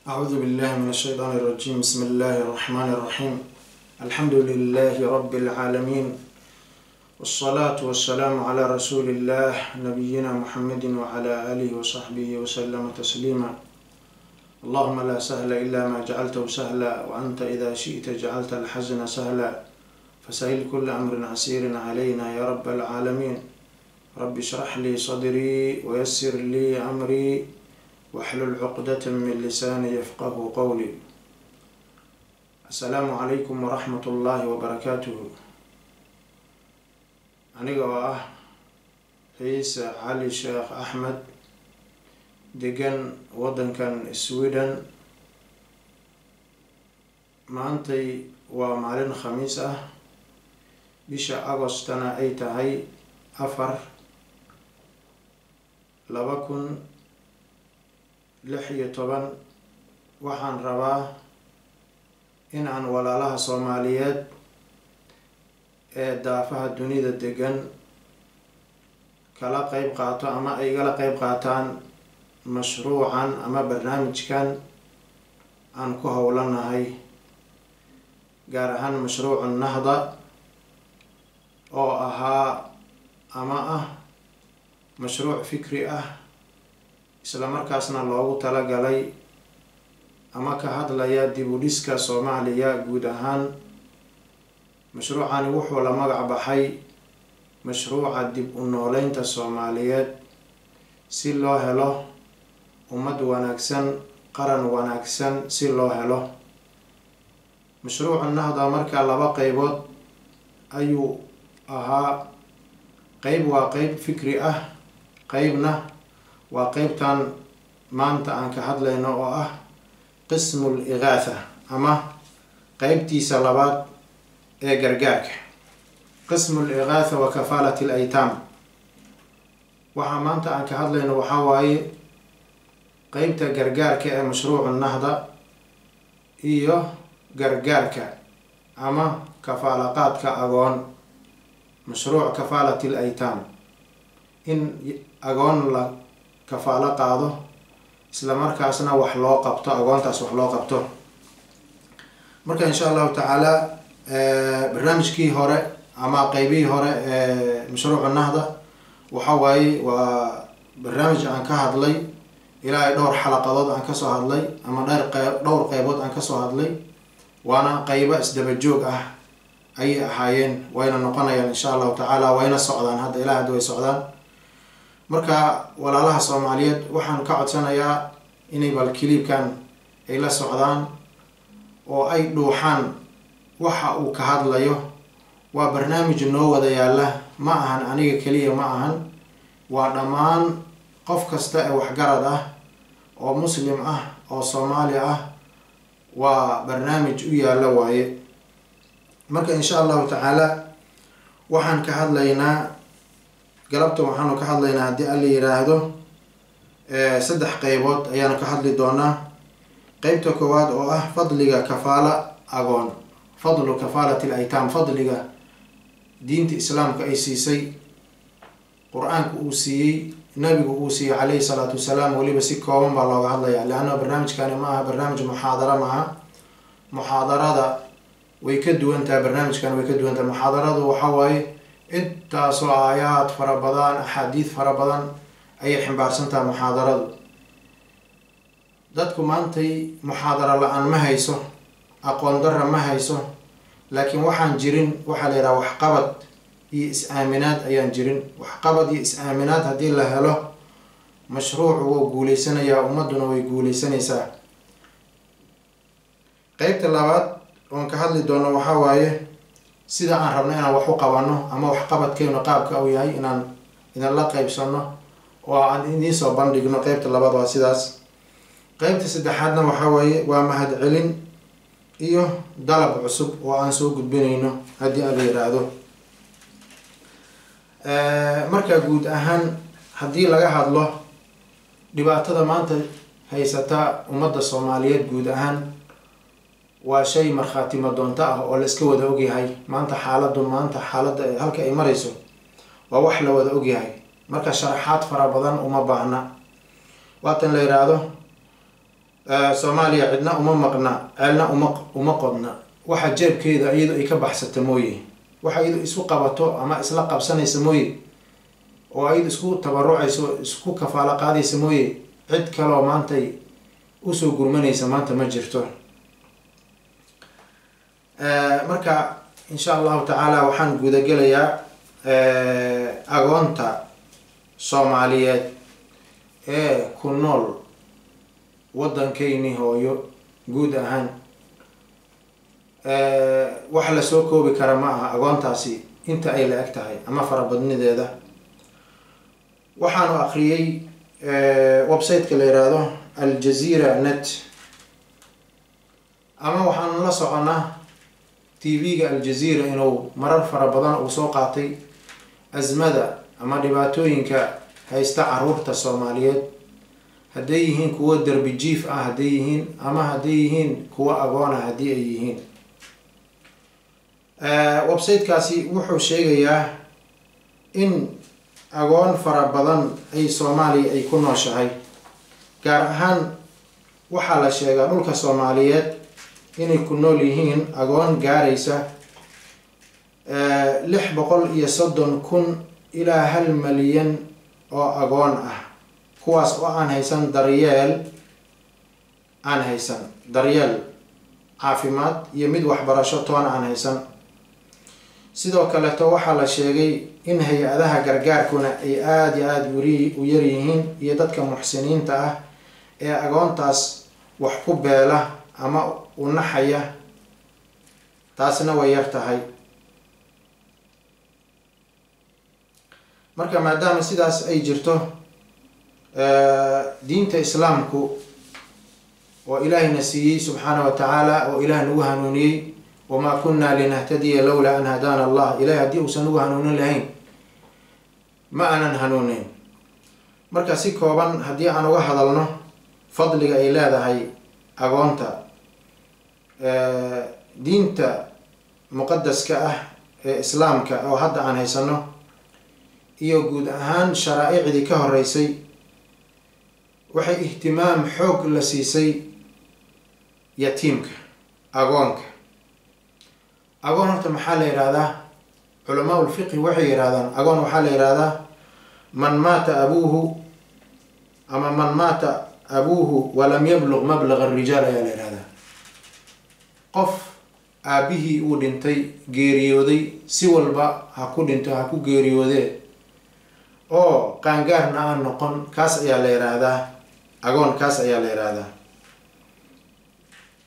أعوذ بالله من الشيطان الرجيم. بسم الله الرحمن الرحيم. الحمد لله رب العالمين، والصلاة والسلام على رسول الله نبينا محمد وعلى آله وصحبه وسلم تسليما. اللهم لا سهل إلا ما جعلته سهلا، وأنت إذا شئت جعلت الحزن سهلا، فسهل كل أمر عسير علينا يا رب العالمين. رب اشرح لي صدري ويسر لي أمري واحلل عقدة من لساني يفقه قولي. السلام عليكم ورحمة الله وبركاته. Aniga oo ah Ciise Cali Sheekh Axmed, degan waddankan Sweden, maantay waa maalin Khamiis ah, bisha Agostana ay tahay 4, 2016. Waxaan rabaa in aan walaalaha Soomaaliyeed ee daafaha dunida degan kala qeyb qaato ama ay igala qeyb qaataan mashruucan ama barnaamijkan aan ku howlanahay, gaar ahaan mashruucu Nahda oo ahaa ama ah mashruuc fikri ah, isla markaasna loogu talagalay ama ka hadlaya dib u dhiska Soomaaliya guud ahaan. Mashruucani wuxuu la magac baxay mashruuca dib u nooleynta Soomaaliyeed, si loo helo ummad wanaagsan, qaran wanaagsan si loo helo. Mashruuca Nahda markaa laba qeybood ayuu ahaa. Qeyb waa qeyb fikri ah, qeybna waa qeybtan maanta aan ka hadlayno oo ah qismul igaatha ama qeybtiisa labaad ee gargaarka, qismul igaatha wa kafaalat al aytaam. Waxaa maanta aan ka hadlayno waxaa waaye qeybta gargaarka ee mashruucu Nahda iyo gargaarka ama kafaalaqaadka agoon, mashruuc kafaalat al aytaam, in agoon la kafaalo qaado, isla markaasna wax loo qabto agoontaas, wax loo qabto. Marka insha Allahu tacaala barnaamijkii hore ama qeybihii hore ee mashruuca Nahda waxa waaye waa barnaamij aan ka hadlay ilaa ay dhowr xalaqadood aan kasoo hadlay ama dhowr qeybood aan kasoo hadlay, waana qeybo isdaba joog ah ayay ahaayeen, wayna noqonayaan insha Allahu tacaala, wayna socdaan hadda, ilaa hadda way socdaan. Marka walaalaha Soomaaliyeed waxaan ka codsanayaa inay bal clipkan ay la socdaan oo ay dhuuxaan waxa uu ka hadlayo. Waa barnaamij noo wada yaalla, ma ahan aniga keliya, ma ahan, waa dhammaan qof kasta ee waxgarad ah oo Muslim ah oo Soomaali ah, waa barnaamij u yaalla waaye. Marka insha Allahu tacaala waxaan ka hadlaynaa galabta, waxaanu ka hadlaynaa haddii Alla yiraahdo saddex qeybood ayaanu ka hadli doonaa. Qeybta koowaad oo ah fadliga kafaala agoon, fadlu kafaalati al aytaam, fadliga diinta Islaamka ay siisay, Qur-aanka uu siiyey, Nabigu uu siiyey calayhi salaatu wasalaam. Weliba si kooban baa looga hadlaya, leanna barnaamijkani ma aha barnaamij muxaadara maaha. Muxaadarada way ka duwan tahay barnaamijkan, way ka duwan tahay. Muxaadaradu waxa waaye intaasoo aayaad fara badan, axaadiid fara badan ayay ximbaarsan tahay muxaadaradu. Dadku maantay muxaadaro la-aan ma hayso, aqoon darra ma hayso, laakiin waxaan jirin waxaa la yidhaha waxqabad iyo is-aaminaad ayaan jirin. Waxqabad iyo is-aaminaad haddii la helo, mashruucu wuu guuleysanayaa, ummadduna way guuleysanaysaa. Qeybta labaad oon ka hadli doono waxaa waaye sida aan rabno inaan wax u qabano ama waxqabadkeenu qaabka uu yahay inaan idinla qeybsano oo aan idiin soo bandhigno. Qeybta labaad waa sidaas. Qeybta saddexaadna waxaa waaye waa mahadcelin iyo dalab cusub oo aan soo gudbinayno haddii aan la yiraahdo. Marka guud ahaan haddii laga hadlo dhibaatada maanta haysata ummadda Soomaaliyeed guud ahaan, waa shay markhaati madoonto ah oo la iska wada ogyahay. Maanta xaaladdu, maanta xaaladda halka ay marayso waa wax la wada ogyahay, marka sharaxaad fara badan uma baahna. Waatan la yidhaahdo Soomaaliya cidna uma maqna, ceelna uma qodna. Waxa jeebkeeda iyado ay ka baxsata mooye, waxa iyado isku qabato ama isla qabsanaysa mooye, oo iyado isku tabarucayso, isku kafaalo qaadaysa mooye, cid kaloo maantay usoo gurmanaysa maanta ma jirto. Marka insha Allahu tacaala waxaan gudagelayaa agoonta Soomaaliyeed ee ku nool waddankeyni hooyo guud ahaan. Wax lasoo koobi kara ma aha agoontaasi inta ay la eg tahay ama farabadnideeda. Waxaanu akriyay website-ka la yiraahdo Aljazeera Net, ama waxaanu la soconaa TV-ga Aljazeera inuu marar fara badan uu soo qaatay azmada ama dhibaatooyinka haysta caruurta Soomaaliyeed, hadday yihiin kuwo derbi jiif ah, hadday yihiin ama hadday yihiin kuwo agoona haddii ay yihiin. Website-kaasi wuxuu sheegayaa in agoon fara badan ay Soomaaliya ay ku nooshahay. Gaar ahaan waxaa la sheegaa dhulka Soomaaliyeed inay ku nool yihiin agoon gaaraysa 630,000 ilaa 1 malyan oo agoon ah, kuwaas oo aan haysan daryeel, aan haysan daryeel caafimaad iyo mid waxbarasho toona aan haysan. Sidoo kaleeto waxaa la sheegay in hay-adaha gargaarkuna ay aada iyo aada u yar yihiin, iyo dadka muxsiniinta ah ee agoontaas wax ku beela ama u naxaya, taasna way yar tahay. Marka maadaama sidaas ay jirto, diinta Islaamku oo Ilaahayna siiyey subxaana wa tacaala, oo Ilaah nagu hanuuniyey, wamaa kunna linahtadiya lowlaa an hadaana Allah, Ilahay haddii uusan nagu hanuunin lahayn ma aanan hanuuneyn. Marka si kooban haddii aan uga hadalno fadliga ay leedahay agoonta, diinta muqadaska ah ee Islaamka oo hadda aan haysano iyo guud ahaan sharaaicdii ka horeysay, waxay ihtimaam xoog la siisay yatiimka, agoonka. Agoon horta maxaa la yihahdaa? Culamaa ulfiqhi waxay yidhahdaan agoon waxaa la yihahdaa man maata abuuhu, ama man maata abuuhu walam yabluq mablaga arijaal ayaa la yihahdaa. Qof aabihii uu dhintay, geeriyooday, si walba ha ku dhinto, ha ku geeriyoodee, oo qaangaarna aan noqon, kaas ayaa la yidhaahdaa agoon, kaas ayaa la yidhaahdaa.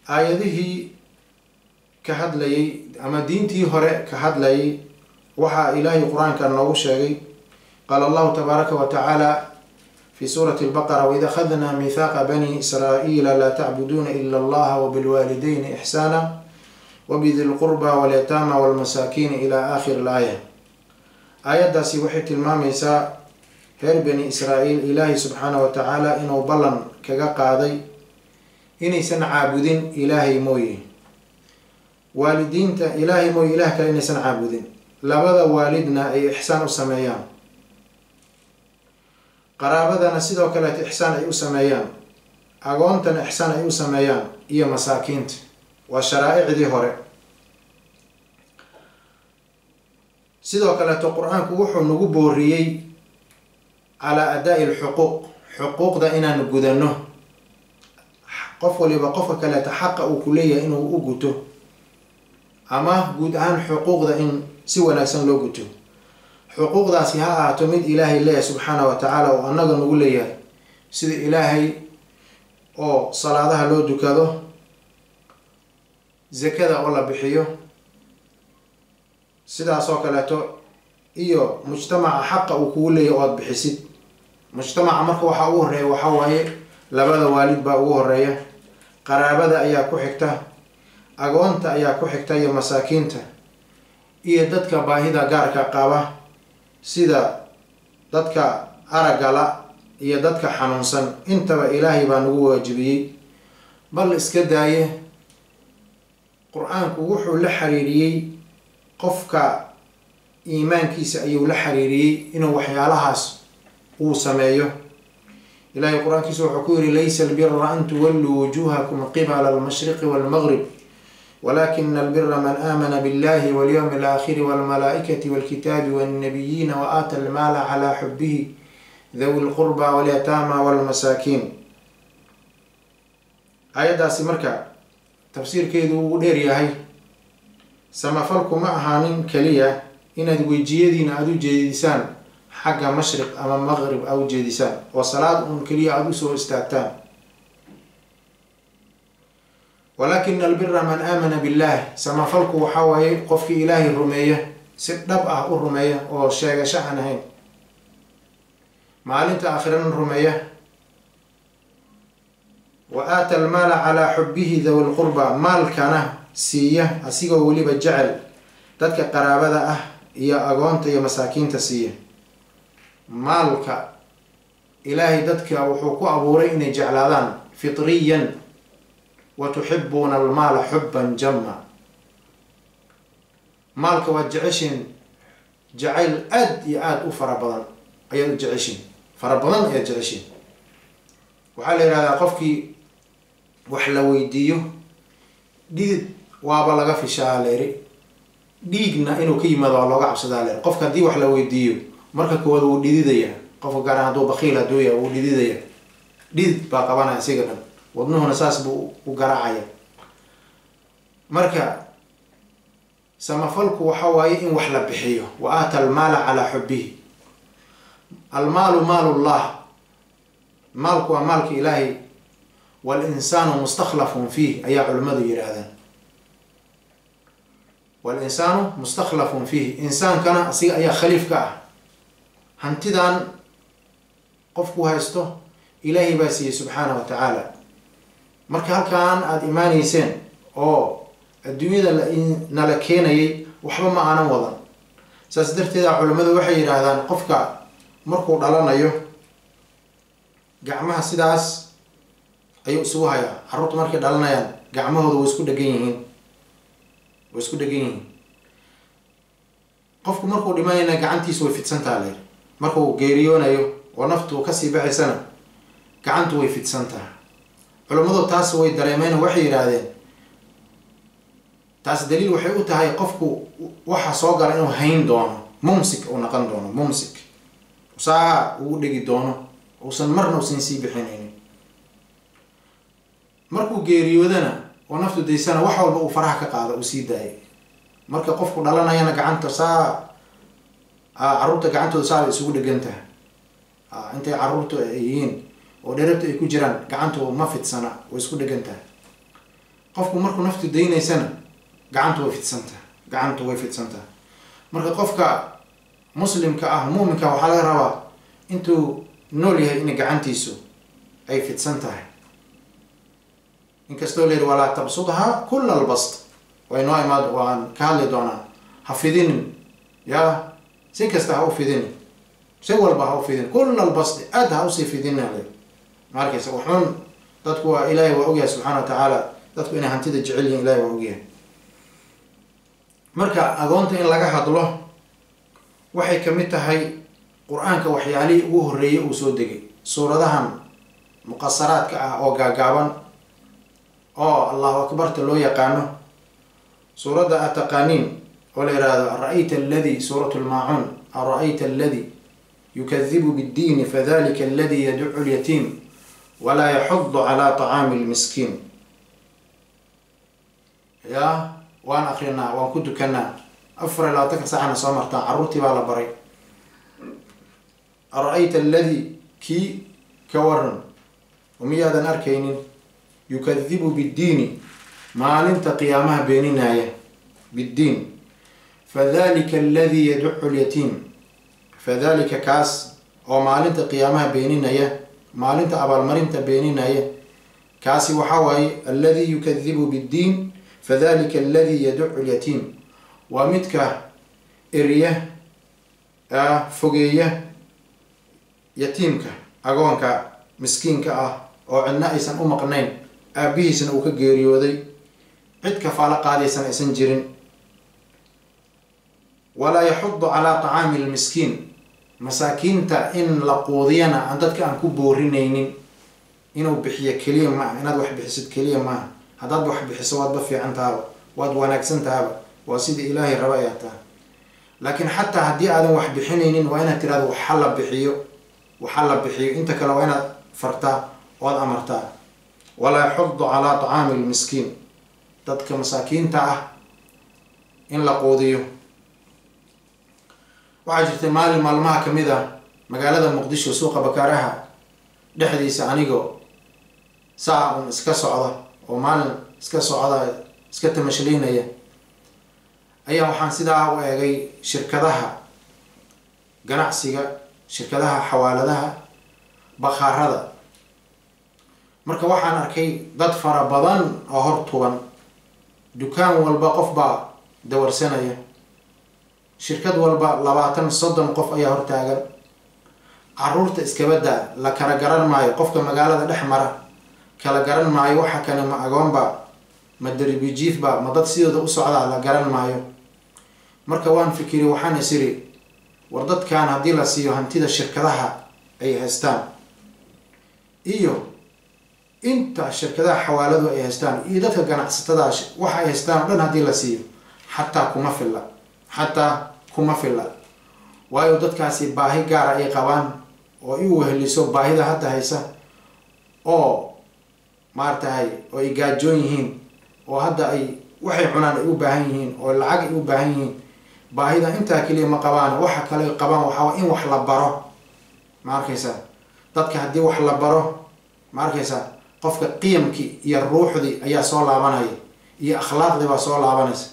Aayadihii ka hadlayay ama diintii hore ka hadlayay, waxaa Ilaahay Qur-aanka noogu sheegay, qaala Allahu tabaaraka wa tacaala fi suurati Albaqara: waid akhadnaa mithaaqa bani Israa'iila laa tacbuduuna ila Allaha wabilwaalidayni ixsaana wabidi lqurba walyataama walmasaakiini ila aakhiri alaaya. Aayaddaasi waxay tilmaamaysaa reer Bani Israa'iil Ilaahay subxaana wa tacaala inuu ballan kaga qaaday inaysan caabudin Ilaahay mooye, waalidiinta Ilaahay mooye ilaah kale inaysan caabudin, labada waalidna ay ixsaan u sameeyaan, qaraabadana sidoo kaleeta ixsaan ay u sameeyaan, agoontana ixsaan ay u sameeyaan iyo masaakiinta. Waa sharaaicdii hore. Sidoo kaleeto Qur-aanku wuxuu nagu booriyey calaa adaa-i alxuquuq, xuquuqda inaanu gudanno, qof waliba qofka kaleeta xaqa uu ku leeyahay inuu u guto, ama guud ahaan xuquuqda in si wanaagsan loo guto. Xuquuqdaasi ha ahaato mid Ilaahay leeyahay subxaana wa tacaala oo annaga nagu leeyahay, sida Ilaahay oo salaadaha loo dukado, zakada oo la bixiyo, sidaas oo kaleeto, iyo mujtamaca xaqa uu kugu leeyahay oo aada bixisid. Mujtamaca marka waxaa ugu horeeya waxaa waaye labada waalid baa ugu horeeya, qaraabada ayaa ku xigta, agoonta ayaa ku xigta, iyo masaakiinta, iyo dadka baahida gaarka qaba sida dadka araggala iyo dadka xanuunsan. Intaba Ilaahay baa nagu waajibiyey. Bal iska daaye, Qur-aanku wuxuu la xiriiriyey qofka iimaankiisa ayuu la xiriiriyey inuu waxyaalahaas uu sameeyo. Ilaahay qur-aankiisa wuxuu ku yiri: "Laysa albira an tuwalluu wujuhakum qibala almashriqi walmaghrib, walakina albira man aamana billahi walyawmi alaakhiri walmalaaikati walkitaabi walnabiyiina wa aata almaala calaa xubihi dhawi lqurba walyataama walmasaakiin." Aayaddaasi marka tafsiirkeedu wuu dheer yahay. Samafalku ma ahaanin keliya inaad wejiyadiina aada u jeedisaan xagga mashriq ama maqrib aada u jeedisaan oo salaad uun keliya aada usoo istaagtaan. "Walaakina albira man aamana billaah", samafalku waxaa waaye qofkii Ilaahay rumeeya, si dhab ah u rumeeya oo sheegasho aan ahayn, maalinta aakhirana rumeeya. "Wa aata almaala calaa xubihi dhawi lqurba", maalkana siiya asigoo weliba jecel dadka qaraabada ah iyo agoonta iyo masaakiinta siiya. Maalka Ilaahay dadka wuxuu ku abuuray inay jeclaadaan fitriyan. "Wa tuxibuuna almaala xubban jamma", maalka waad jeceshiin, jacayl aad iyo aada u fara badan ayaad u jeceshiin, fara badan ayaad jeceshiin. Waxaa la yihahdaa qofkii wax la weydiiyo dhidid waaba laga fishaa leeri, dhiigna inuu ka yimaado waa looga cabsadaa leeri. Qofka haddii wax la weydiiyo, marka koowaad wuu dhididayaa qofka, gaar ahaan hadduu bakiil hadduu yahay, wuu dhididaya, dhidid baa qabanaya isiga dhan, wadnuhuna saas buu u garaacaya. Marka samafalku waxa waaye in wax la bixiyo. "Wa aata almaala calaa xubihi", almaalu maalullah, maalku waa maalka Ilaahay. "Walinsaanu mustakhlafun fiih" ayaa culimmadu yidhaahdaan. "Walinsaanu mustakhlafun fiih", insaankana asiga ayaa khaliif ka ah. Hantidan qofku haysto Ilaahay baa siiyey subxaana wa tacaala. Marka halkaan aada imaaneyseen oo adduunyada nala keenayay, waxba ma aanan wadan. Saas darteeda culimmadu waxay yidhaahdaan qofka markuu dhalanayo gacmaha sidaas ayuu isugu hayaa. Carruurta markay dhalanayaan gacmahooda way isku dhegan yihiin, way isku dhegan yihiin. Qofku markuu dhimanayna gacantiisu way fidsantaha layidhi. Markuu geeriyoonayo oo naftu kasii baxaysana gacantu way fidsantaha. Culummadu taas way dareemeen, waxay yidhaahdeen taas daliil waxay u tahay qofku waxa soo gala inuu hayn doono, mumsik uu noqon doono, mumsik saa ugu dhegi doono, uusan marna usan sii bixinaynin. Markuu geeriyoodana oo naftu daysana, wax walba uu faraha ka qaado, uu sii daayay. Marka qofku dhalanayana gacanta saa, carruurta gacantooda saa bay isugu dhegan tahay. Intay carruurtu ay yihiin oo dherabta ay ku jiraan gacantu ma fidsana, way isku dhegan tahay. Qofku markuu naftu daynaysana gacantu way fidsantaha, gacantu way fidsantaha. Marka qofka muslimka ah, muuminka, waxaa laga rabaa intuu nool yahay inay gacantiisu ay fidsan tahay, inkastoo la yihi "walaa tabsudhaa kula albast". Way noo imaad, waan ka hadli doonaa. Ha fidinin, ya si kasta ha u fidinin, si walba ha u fidin, kula albasti aad ha usii fidinin. Ma arkaysa waxun dadku waa Ilaahay waa ogyahay subxana wa tacaala dadku inay hantida jecel yihin, Ilahay waa ogyahay. Marka agoonta in laga hadlo waxay kamid tahay qur-aanka waxyaalihii ugu horreeyay uu soo degay, suuradahan muqasaraadka ah oo gaagaaban oo Allahu akbarta loo yaqaano. Suuradda aad taqaaniin oo la yihahdo "ara-ayta aladi", suurat lmaacuun, "ara-ayta aladi yukadibu biddiini fadalika aladi yaducu lyatiim walaa yaxudu calaa طacaami lmiskiin". Ya waan akrinaa, waan ku dukanaa, 24-ka saacana soo martaa, carruurtii baa la baray. "Ara-ayta aladi", kii ka waran, miyaadan arkaynin, "yukadibu biddiini", maalinta qiyaamaha beeninaaya, biddiin, "fadalika aladi yaducu lyatiim", fadalika kaas oo maalinta qiyaamaha beeninaya, maalinta abaalmarinta beeninaya, kaasi waxaa waaye "aladi yukadibu biddiin fadalika aladi yaducu lyatiim", waa midka eriya, fogeeya yatiimka, agoonka miskiinka ah oo cidna aysan u maqnayn, aabihiisna uu ka geeriyooday, cid kafaalo qaadaysan aysan jirin. "Walaa yaxudu calaa طacaami lmiskiin", Masaakiinta in la quudiyana aan dadka aan ku boorinaynin inuu bixiyo keliya maaha. Inaad wax bixisid keliya maaha. Haddaad wax bixiso waadba fiican tahaba, waad wanaagsan tahaba, waa sidii Ilaahay raba ayaa taha. Laakiin xataa haddii aadan wax bixinaynin, waa inaad tirahdo waxa la bixiyo, waxa la bixiyo. Inta kale waa inaad fartaa ood amartaa. Walaa yaxudu calaa tacaami lmiskiin, dadka masaakiinta ah in la quudiyo. Waxaa jirtay maalin maalmaha kamid ah magaalada Muqdisho, suuqa Bakaaraha dhexdiisa, anigoo saa un iska socda oo maalin iska socda, iska tamashliinaya, ayaa waxaan sidaa u eegay shirkadaha ganacsiga, shirkadaha xawaaladaha, bakhaarada. Marka waxaan arkay dad fara badan oo hor tuban dukaan walba, qof baa dawarsanaya, shirkad walba 20, 30 qof ayaa hortaagan. Caruurta iskabadaa, la kala garan maayo. Qofka magaalada dhex mara kala garan maayo waxa kane ma agoonba, ma darbijiifba, ma dad sidooda u socdaa, la garan maayo. Marka waan fikiri, waxaan is iri, war dadkan haddii la siiyo hantida shirkadaha ay haystaan iyo inta shirkadaha xawaaladu ay haystaan iyo dadka ganacsatada waxa ay haystaan o dhan haddii la siiyo, xataa kuma filla, xataa kuma filla. Waayo dadkaasi baahi gaara ay qabaan oo i weheliso baahida hadda haysa oo maaratahay oo ay gaajoon yihiin oo hadda ay waxay cunaan ay u baahan yihiin oo lacag ay u baahan yihiin. Baahida intaa keliya ma qabaan, waxa kale qabaan waxaa in wax la baro. Ma arkaysaa, dadka haddii wax la baro, ma arkaysaa, qofka qiyamkii iyo ruuxdii ayaa soo laabanaya iyo akhlaaqdii baa soo laabanaysa.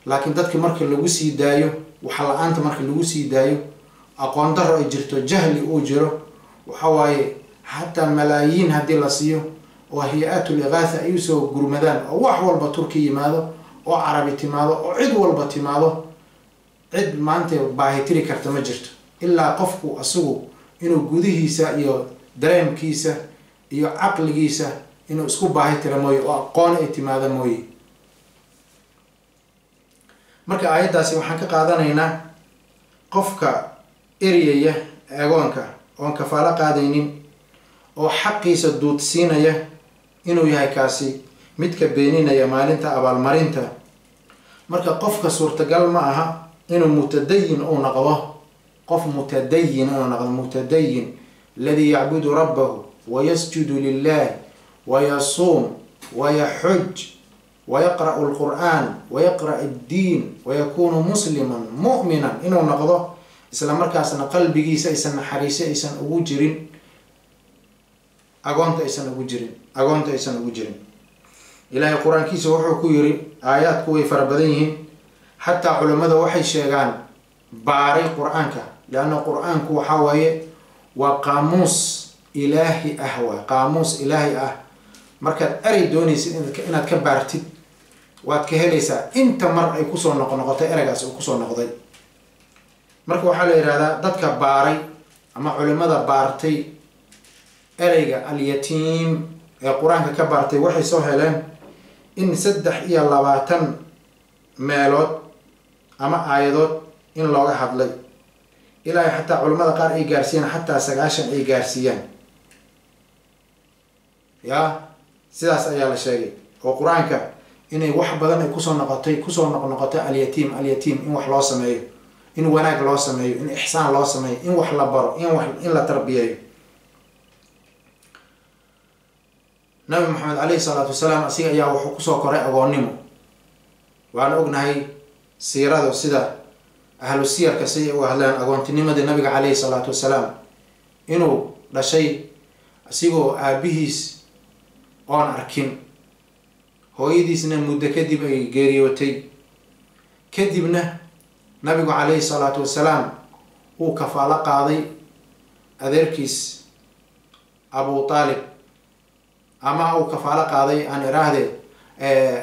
Laakiin dadka marka lagu sii daayo wax la-aanta, marka lagu sii daayo aqoon daro ay jirto, jahli uu jiro, waxa waaye xataa malaayiin haddii la siiyo oo hay-atul igaatha ay usoo gurmadaan oo wax walba Turki yimaado oo Carabi timaado oo cid walba timaado, cid maanta baahitiri karta ma jirto, ilaa qofku asigu inuu gudihiisa iyo dareemkiisa iyo caqligiisa inuu isku baahi tira mooye oo aqoon ay timaado mooye. Marka aayaddaasi waxaan ka qaadanaynaa qofka eryaya agoonka oon kafaalo qaadaynin oo xaqiisa duudsiinaya inuu yahay kaasi midka beeninaya maalinta abaalmarinta. Marka qofka suurtagal ma aha inuu mutadayin uu noqdo, qof mutadayin inuu noqdo, mutadayin aladi yacbudu rabbahu wayasjudu lilah wayasuum wayaxuj wayaqra'u lqur'aan wayaqra' addiin wayakunu musliman mu'minan inuu noqdo, isla markaasna qalbigiisa aysan naxariisi aysan ugu jirin agoonta, aysan ugu jirin agoonta, aysan ugu jirin. Ilaahay qur-aankiisa wuxuu ku yiri, aayaadku way fara badan yihiin, xataa culimmada waxay sheegaan baaray qur-aanka, leanna qur-aanku waxaa waaye waa qaamuus ilaahi ah, waay qaamuus ilaahi ah. Markaad erey doonaysid inaad ka baartid, waad ka helaysaa inta mar ay kusoo noqnoqotay ereygaas uu kusoo noqday. Marka waxaa la yihahdaa dadka baaray ama culimada baartay ereyga alyatiim ee qur-aanka ka baartay waxay soo heleen in 23 meelood ama aayadood in looga hadlay, ilaa xataa culimada qaar ay gaarsiiyaan xataa 90 ay gaarsiiyaan. Ya sidaas ayaa la sheegay oo qur-aanka inay wax badan ay kusoo noqotay, kusoo noqnoqotay alyatiim, alyatiim, in wax loo sameeyo, in wanaag loo sameeyo, in ixsaan loo sameeyo, in wax la baro, in wax in la tarbiyeeyo. Nabi Maxamed caleyhi salaatu wasalaam asiga ayaa wuxuu kusoo koray agoonnimo. Waana ognahay siiradu sida ahlu siyarka siday uga hadlaan agoontinimadii nabiga caleyhi salaatu wasalaam, inuu dhashay asigoo aabihiis oon arkin, hooyadiisna muddo kadib ay geeriyootay. Kadibna nabigu caleyhi salaatu wasalaam uu kafaalo qaaday adeerkiis Abu Taalib, ama uu kafaalo qaaday aan iraahde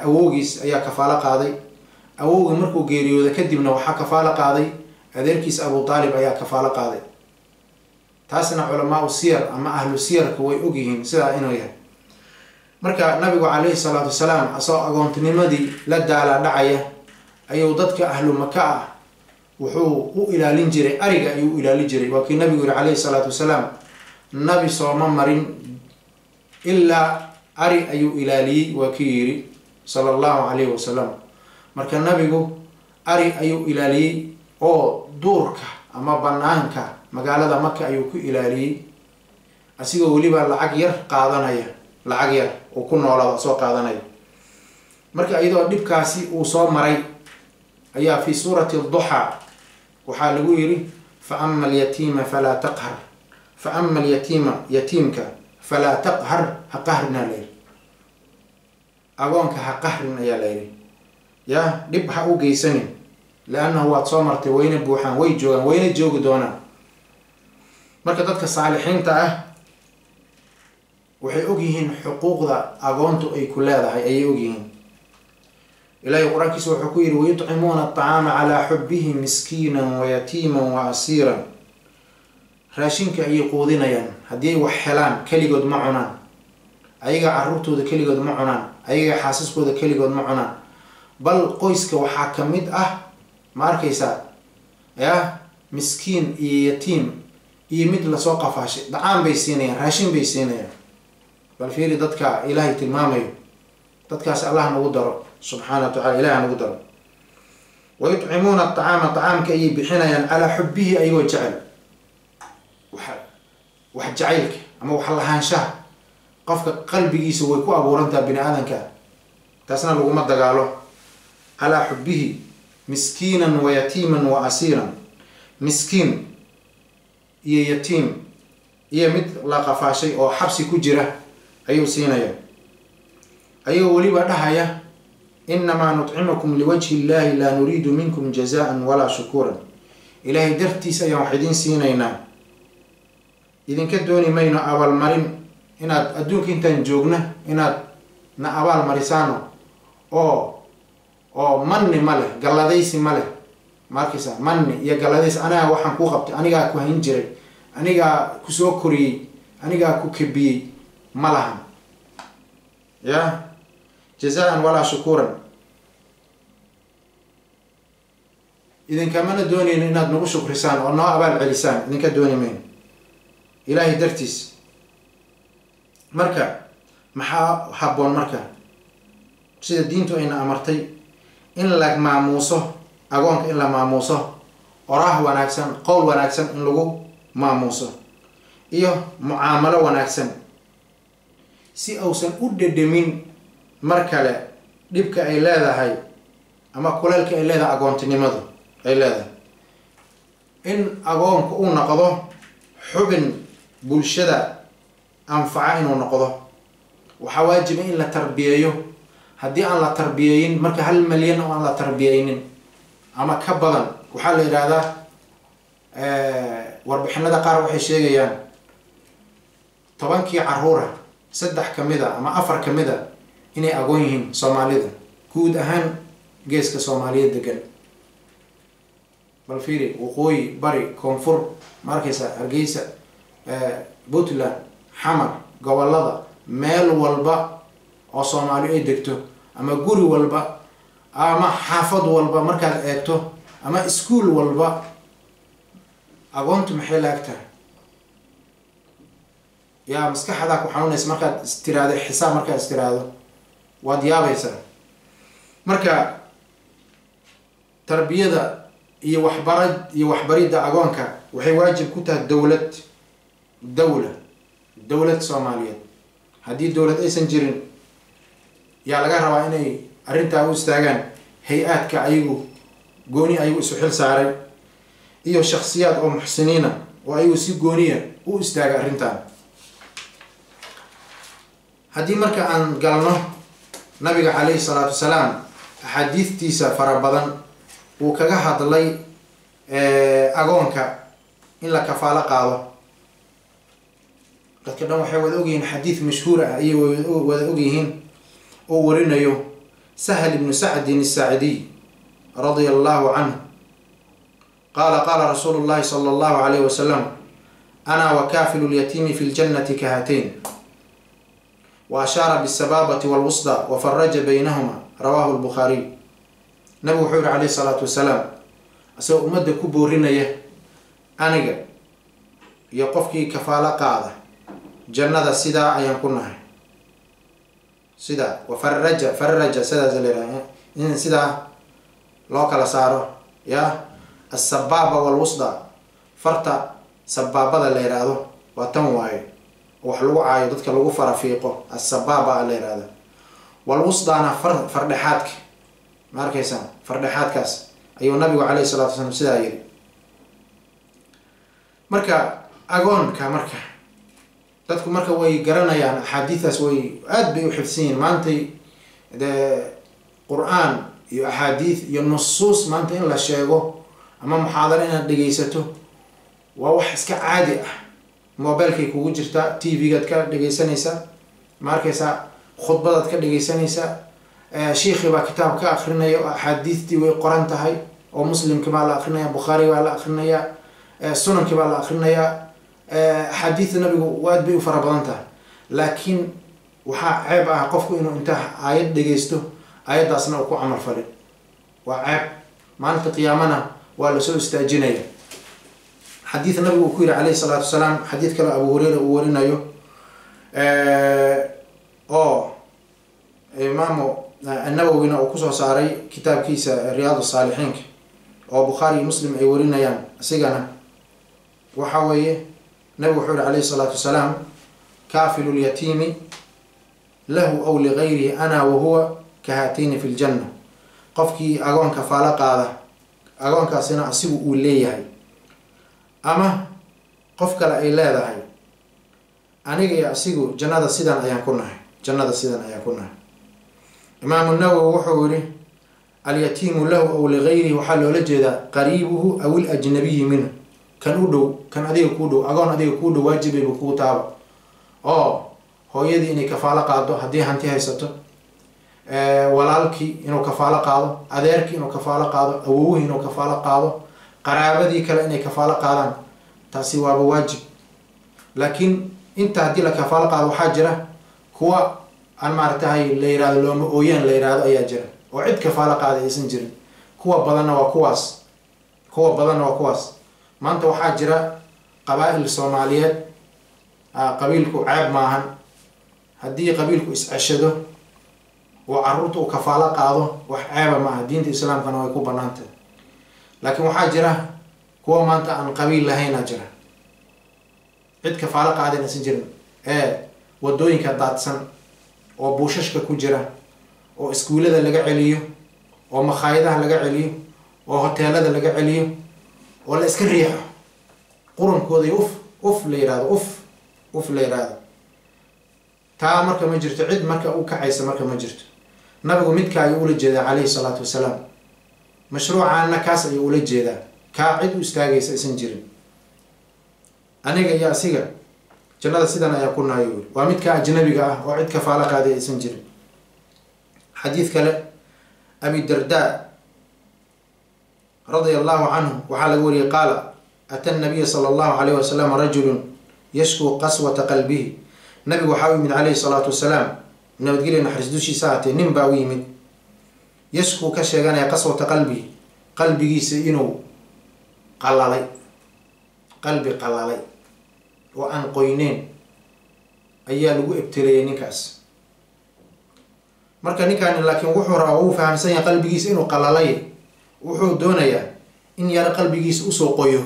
awowgiis ayaa kafaalo qaaday. Awowgii markuu geeriyooda kadibna waxaa kafaalo qaaday adeerkiis Abu Taalib ayaa kafaalo qaaday. Taasna culamaau siyar ama ahlu siyarka way ogyihiin sidaa inuu yahay. Marka nabigu caleyhi salaatu wasalaam asagoo agoontinimadii la daala dhacaya ayuu dadka ahlu Maka ah Wuxuu u ilaalin jiray ariga ayuu u ilaalin jiray. Waa kii nabigu yiri calayhi salaatu wasalaam, nabi sooma marin ilaa ari ayuu ilaaliyey, waa kii yiri sala allahu calayhi wasalam. Marka nabigu ari ayuu ilaaliyey oo duurka ama banaanka magaalada Maka ayuu ku ilaaliyey, asigoo weliba lacag yar qaadanaya, lacag yar uu ku noolaado soo qaadanaya. Marka iyadoo dhibkaasi uu soo maray ayaa fi suurati Duxaa waxaa lagu yiri: fa ama alyatiima falaa taqhar, fa ama alyatiima, yatiimka, falaa taqhar, ha qahrinaa la yiri, agoonka ha qahrin ayaa la yiri, ya dhib ha u geysanin, liannahu waad soo martay. Wayna buuxaan, way joogaan, wayna joogi doonaan. Marka dadka saalixiinta ah waxay ogyihiin xuquuqda agoontu ay ku leedahay ayay ogyihiin. Ilahay Qur-aankiisa wuxuu ku yihi: wayuطcimuuna aطacaama calaa xubihi miskiina wayatiima wa asiiran. Raashinka ayay quudinayaan. Haddii ay wax helaan keligood ma cunaan, ayaga caruurtooda keligood ma cunaan, ayaga xaasaskooda keligood ma cunaan, bal qoyska waxaa kamid ah, ma arkaysaa, ya miskiin iyo yatiim iyo mid lasoo qafaashay, dacaan bay siinayaan, raashin bay siinayaan. Bal fiiri dadka Ilaahay tilmaamayo, dadkaas Allah nagu daro subxaana wa tacala, Ilahi nagu daro. Wayuطcimuuna aطacaama, acaamka ayay bixinayaan, calaa xubihi, ayagoo jecel. Wax jacaylka ama wax lahaanshaha qofka qalbigiisa way ku abuurantaha bini aadanka, taasna laguma dagaalo. Calaa xubihi miskiinan wa yatiiman wa asiiran, miskiin iyo yatiim iyo mid la qafaashay oo xabsi ku jira ayuu siinaya, ayagoo weliba dhahaya: inamaa nutcimukum liwajhi illahi, laa nuriidu minkum jazaan walaa shukuuran. Ilaahay dartiis ayaan wax idiin siinaynaa, idinka dooni mayno abaalmarin, inaad adduunka intaan joogna inaad na abaal marisaano oo manni ma leh, galladaysi ma leh. Ma arkaysaa, manni iyo galladaysi, anigaa waxaan kuu qabtay, anigaa ku hayn jiray, anigaa kusoo koriyey, anigaa ku kebiyey, ma lahan ya jazaan walaa shukuuran. Idinkamana doonayno inaad nagu shukrisaan oo noo abaal celisaan, idinka dooni mayno, Ilaahay dartiis. Marka maxaa habboon? Marka sida diintu ayna amartay in la maamuuso agoonka, in la maamuuso oraah wanaagsan, qowl wanaagsan in lagu maamuuso iyo mucaamalo wanaagsan, si uusan u dhedhemin mar kale dhibka ay leedahay ama kuleelka ay leedahay agoontinimadu ay leedahay. In agoonku uu noqdo xubin bulshada anfaca inuu noqdo, waxaa waajiba in la tarbiyeeyo. Haddii aan la tarbiyeeyin, marka 1 malyan oo aan la tarbiyeynin ama ka badan, waxaa la yidhaahdaa, warbixinada qaar waxay sheegayaan 10kii caruura 3 kamid a ama 4 kamid a inay agoon yihiin Soomaalida guud ahaan geeska Soomaaliyeed degan. Bal fiiri, waqooyi, bari, koonfur, ma arkaysa, Hargeysa, Puntland, Xamar, gobolada, meel walba oo Soomaali ay degto ama guri walba ama xaafad walba markaad eegto ama iskuol walba, agoontu maxay laagtahay? Yaa maskaxdaa ku xanuunaysa markaad istiraahdo xisaab, markaad istiraahdo waad yaabaysaa. Marka tarbiyada iyo waxbara iyo waxbaridda agoonka waxay waajib ku tahay dowlad, dawla, dowlad Soomaaliyeed. Haddii dowlad aysan jirin, yaa laga rabaa inay arrintaa u istaagaan? Hay-aadka ayagu gooni ayagu isu xil saaray iyo shaksiyaad oo muxsiniina oo ayagu si gooniya u istaaga arrintan. Haddii marka aan galno nabiga calayhi salaatu wasalaam, axaadiidtiisa fara badan wuu kaga hadlay agoonka in la kafaalo qaado. Dadka dhan waxay wada ogyihiin xadiid mashhuur ah ayay wada ogyihiin oo warinayo Sahal ibnu Sacdin Asaacidiy radia allahu canhu, qaala qaala rasuulu llahi sala allahu alayh wasalam: ana wakaafilu lyatiimi fi ljannati kahatayn, wa ashaara bisabaabati walwusda wafaraja baynahuma. Rawahu lbukhaariy. Nabigu wuxuu yihi calayhi salaatu wasalaam, Isagoo ummadda ku boorinaya aniga iyo qofkii kafaalo qaada jannada sidaa ayaan ku nahay. Sidaa wa faraja faraja sidaas la yidhaha, in sidaa loo kala saaro ya asabaaba walwusda, farta sabaabada la yidhaahdo waa tan waaye wax lagu caayo dadka lagu farafiiqo, asabaaba la yidhahdo, walwusdaana fardhexaadka, ma arkaysaan, fardhexaadkaas ayuu nabigu calayhi salatu wasalaam sidaa yiri. Marka agoonka, marka dadku marka way garanayaan axaadiistaas, way aad bay u xifdsan yihiin maantay. Dee qur-aan iyo axaadiis iyo nusuus maanta in la sheego ama muxaadaro inaad dhegaysato waa wax iska caadi ah. Mobilkay kugu jirtaa, TV-gaad ka dhegaysanaysaa, ma arkaysaa, khudbadaad ka dhegaysanaysaa, shiikhi baa kitaab ka akrinaya oo axaadiistii way qoran tahay, oo Muslimki baa la akrinaya, Bukhaari baa la akrinayaa, sunankii baa la akrinayaa. Axaadiista nabigu aad bay u fara badan tahay, laakiin waxaa ceeb ah qofku inuu inta aayad dhegaysto aayaddaasna uu ku camal falin, waa ceeb. Maalinta qiyaamana waa lasoo istaajinaya. Xadiid nabigu uu ku yihi calayhi salaatu wasalaam, xadiid kale Abu Hureyra uu warinayo oo Imaamu Annawowina uu kusoo saaray kitaabkiisa Riyaad Saalixiinka, oo Bukhaari iyo Muslim ay warinayaan isigana, waxa weeye nabigu wuxuu yihi calayhi salaatu wasalaam: kaafilu lyatiimi lahu aw ligayrihi ana wahuwa kahaatayni fi ljanna. Qofkii agoon kafaalo qaada, agoonkaasina asigu uu leeyahay ama qof kale ay leedahay, aniga iyo asigu jannada sidan ayaan ku nahay, jannada sidan ayaan ku nahay. Imaamu Nawowi wuxuu yihi: alyatiimu lahu aw ligayrihi waxaa loola jeedaa qariibuhu aw ilajnabiyi minhu, kan u dhow, kan adiga kuu dhow. Agoon adiga kuu dhow waajibayba kuu taaba, oo hooyadii inay kafaalo qaado haddii hanti haysato, walaalkii inuu kafaalo qaado, adeerkii inuu kafaalo qaado, awowihii inuu kafaalo qaado, qaraabadii kale inay kafaalo qaadaan, taasi waaba waajib. Laakiin inta haddii la kafaalo qaado, waxaa jira kuwa aan maaragtahay la yihahdo looma ooyaan la yihahdo ayaa jira, oo cid kafaalo qaaday aysan jirin. Kuwa badanna waa kuwaas, kuwa badanna waa kuwaas. Maanta waxaa jira qabaa-il Soomaaliyeed. Qabiilku ceeb maahan haddii qabiilku is-ceshado oo caruurta uu kafaalo qaado, wax ceeba maaha, diinta islaamkana way ku banaantahay. Laakiin waxaa jira kuwa maanta aan qabiil lahaynaa jira, cid kafaalo qaadan aysan jirin, ee wadooyinka daadsan oo buushashka ku jira, oo iskuullada laga celiyo, oo makhaayadaha laga celiyo, oo hoteelada laga celiyo, oo la iska riixo qurunkooda iyo uf uf la yihahdo, uf uf la yihahdo. Taa marka ma jirto cid marka u kacaysa, marka ma jirto. Nabigu midka ayuu ula jeedaa calayhi salaatu wasalaam, mashruucaana kaas ayuu ula jeedaa, kaa cid u istaagaysa aysan jirin. Aniga iyo asiga jannada sidan ayaa ku nahay, yiri, waa midka ajnabiga ah oo cid kafaalo qaaday aysan jirin. Xadiid kale, Abi Darda radia allahu canhu waxaa laga wariyey qaala: ata nabiya sala allahu alayh wasalam rajulun yashkuu qaswata qalbihi. Nabigu waxaa u yimid calayhi salaatu wasalaam, nabadgelya naxariis dushiisa ahaatee, nin baa u yimid yashkuu ka sheeganaya qaswata qalbihi, qalbigiisa inuu qalalay, qalbi qalalay oo aan qoyneyn ayaa lagu ebteleeyay ninkaas. Marka ninkaani laakiin wuxuu rabaa, wuu fahamsan yahay qalbigiisa inuu qalalay, wuxuu doonayaa in yaro qalbigiisa usoo qoyo.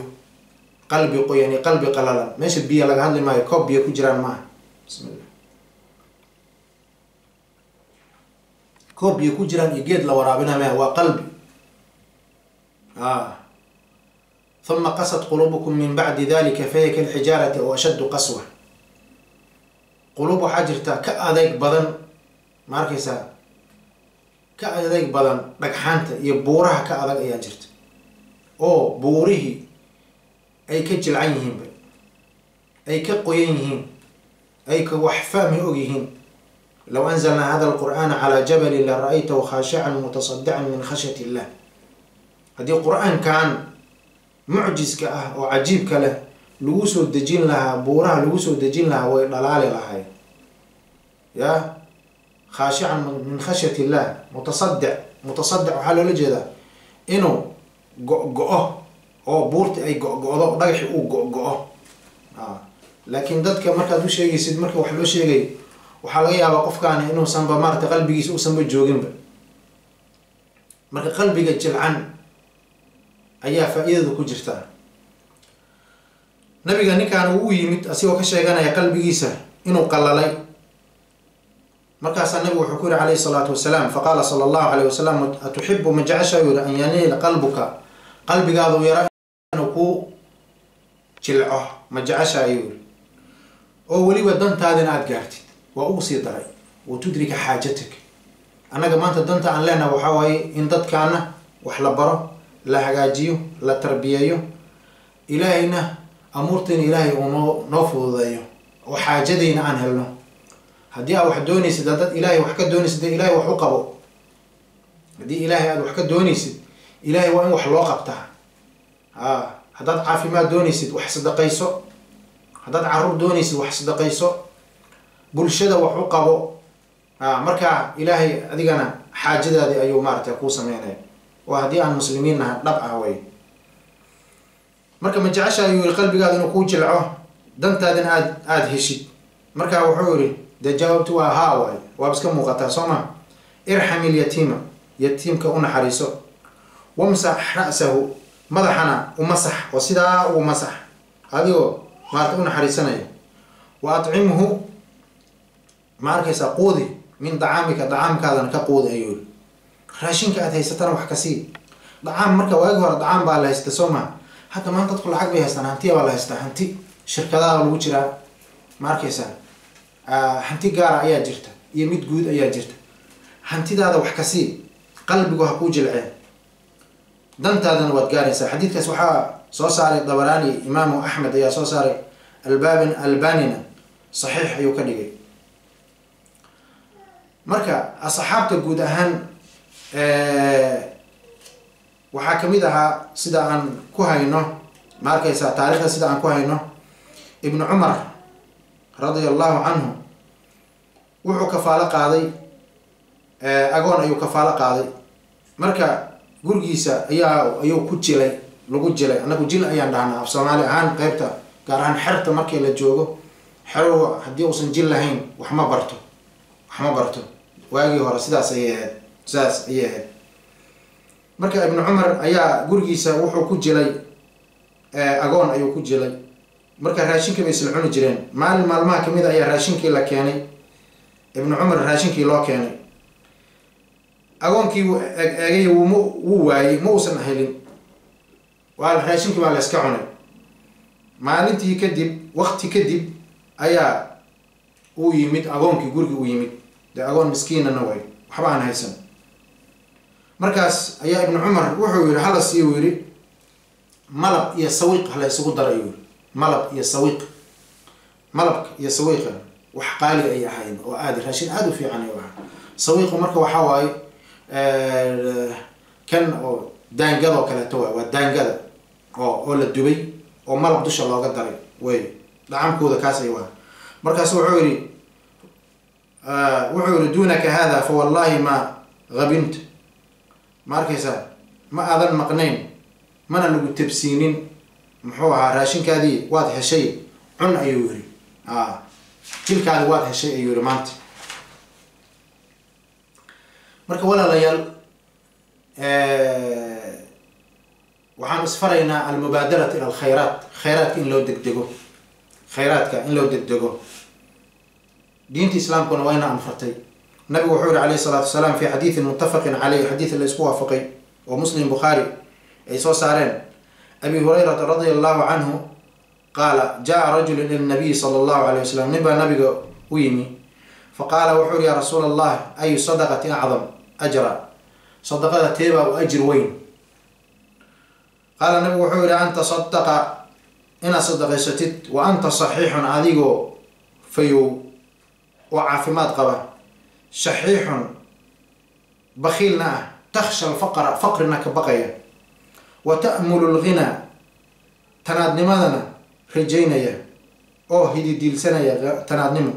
Qalbi qoyan iyo qalbi qalalan, meesha biyo laga hadli maayo, koob biyo ku jiraan maaha. Bismillah, koob biyo ku jiraan iyo geed la waraabina maaha, waa qalbi. Uma qasat quluubukum min bacdi dalika fahiya kalxijaarati aw ashaddu qaswa. Quluub waxaa jirta ka adeyg badan, ma arkaysaa, ka adeyg badan dhagxaanta iyo buuraha, ka adag ayaa jirta, oo buurihii ay ka jilcan yihiinba, ay ka qoyan yihiin, ay ka wax fahmi og yihiin. Low anzalnaa hada alqur'aana calaa jabalin la ra-aytahu khaashican mutasaddican min khashyati illah. Haddii qur-aankan mucjiska ah oo cajiibka leh lagu soo dejin lahaa buuraha, lagu soo dejin lahaa, way dhalaali lahayd ya khaashican min khashyati illah. Mutasaddic, mutasaddic waxaa loola jeedaa inuu go-go-o oo buurti ay go-go-do, dhagaxi uu go-go-o. Laakiin dadka markaad u sheegaysid, marka wax loo sheegay, waxaa laga yaabaa qofkaani inuusanba maarata qalbigiisa uusanba jooginba. Marka qalbiga jilcan ayaa faa-iidadu ku jirtaa. Nabiga ninkaan uu u yimid asigoo ka sheeganaya qalbigiisa inuu qalalay. Markaasaa nabigu wuxuu ku yihi calayhi salaatu wasalaam, faqaala sala allahu alayh wasalam, atuxibu, ma jecesha, yiri, an yaniila qalbuka, qalbigaadu yara inuu ku jilco, ma jecesha, ayuu yiri, oo weliba dantaadina aada gaartid? Waa ugu sii daray, wa tudrika xaajatak. Annaga maanta danta aan leenaha waxaa waaye in dadkaana wax la baro, la hagaajiyo, la tarbiyeeyo, ilaahayna amuurtayna ilaahay uu noo fududeeyo oo xaajadayna aan helno. Haddii aad wax doonaysid, haddaad ilaahay wax ka doonaysid, dee ilaahay wax u qabo. Haddii ilaahay aada wax ka doonaysid, ilaahay waa in wax loo qabtaa. A haddaad caafimaad doonaysid, wax sadaqayso. Haddaad caruur doonaysid, wax sadaqayso, bulshada wax u qabo. A markaa ilaahay adigana xaajadaadii ayuu maaratay kuu sameynaya. Waa haddii aan muslimiin naha dhab ah way. Marka ma jecesha, ayuu yihi, qalbigaada inuu kuu jilco, dantaadina aada heshid? Marka wuxuu yihi, dee jawaabtu waa haa waay, waaba iska muuqataa, soo ma? Irxam ilyatiima, yatiimka u naxariiso, wamsax ra'sahu, madaxana u masax oo sidaa ugu masax adigoo maarata u naxariisanaya, wa atcimhu, ma arkaysaa, quudi, min dacaamika, dacaamkaadana ka quudi, ayuu yihi. Raashinka aad haysatana wax ka sii. Dacaam marka waagi hore dacaam baa la haysta, soo maha? Hadda maanta dadku lacag bay haystaan, hantiya baa la haystaa, hanti shirkadaha lagu jiraa, ma arkaysaa, hanti gaara ayaa jirta iyo mid guud ayaa jirta. Hantidaada wax ka sii, qalbigu ha kuu jilcee, dantaadana waad gaaraysaa. Xadiidkaas waxaa soo saaray Dabaraani, Imaamu Axmed ayaa soo saaray, Albabin Albanina saxiix ayuu ka dhigay. Marka asxaabta guud ahaan waxaa kamid ahaa, sida aan ku hayno, ma arkaysaa, taarikhda sida aan ku hayno, Ibnu Cumar radia allahu canhu wuxuu kafaalo qaaday agoon ayuu kafaalo qaaday. Marka gurigiisa ayaa ayuu ku jilay, lagu jilay. Annagu jil ayaan dhahnaa af Soomaali ahaan, qeybta gaar ahaan xerta markii la joogo. Xerow haddii uusan jil lahayn wax ma barto, wax ma barto. Waagii hore sidaas ayay ahayd, sidaas ayay ahayd. Marka Ibnu Cumar ayaa gurigiisa wuxuu ku jilay agoon ayuu ku jilay. Marka raashinkii bay isla cuni jireen. Maalin maalmaha kamid a ayaa raashinkii la keenay, Ibnu Cumar raashinkii loo keenay. Agoonkii wuu eeg eegay, wum wuu waayey, ma uusan helin. Waa raashinkii baa la iska cunay. Maalintii kadib, waqti kadib ayaa uu yimid agoonkii gurigii uu yimid. Dee agoon miskiinana way, waxba aan haysan. Markaas ayaa Ibnu Cumar wuxuu yihi, hala sii, uu yihi, malab iyo sawiiq hala isugu dara, ayuu yihi. Malab iyo sawiiq, malabka iyo sawiiqa wax qaali ay ahayn oo aada raashin aada u fiican ay ahaa. Sawiiqu marka waxaa waaye kan oo daangada oo kaleeto waay, waa daangada oo la dubay oo malab dusha looga daray wey. Dhacamkooda kaas ay waa. Markaasu wuxuu yihi, dunaka hada fa wallahi ma habinta, ma arkaysaa, ma aadan maqnayn, mana lagu tabsiinin, muxuu ahaa, raashinkaadii waad heshay, cun, ayuu yihi. A jilkaadi waad heshay, ayuu yihi maanta. Marka walaalayaal, waxaan isfaraynaa almubaadarata ila alkhayraat, khayraadka in loo degdego, khayraadka in loo degdego. Diinta islaamkuna waa ina anfartay. Nabigu wuxuu yihi alayh isalaatu wasalaam fi xadiidin muttafaqin caleyh, xadiid la isku waafaqay oo Muslim, Bukhaari ay soo saareen, Abi Hurayrata radia allahu canhu qaala, jaa rajulu ila nabiyi sala allahu alayh wasalam, nin baa nabiga u yimi, faqaala, wuxuu yihi, ya rasuul allah, ayu sadaqati acdam ajra, sadaqada teebaa u ajir weyn? Qaala, nabigu wuxuu yihi, an tasadaqa, inaad sadaqaysatid, wa anta saxiixun, adigoo fayow oo caafimaad qaba, shaxiixun, bakiilna ah, takhsha alfaqra, faqrina ka baqaya, wa ta'mulu lghinaa, tanaadnimadana rajaynaya oo hididiilsanaya tanaadnimo,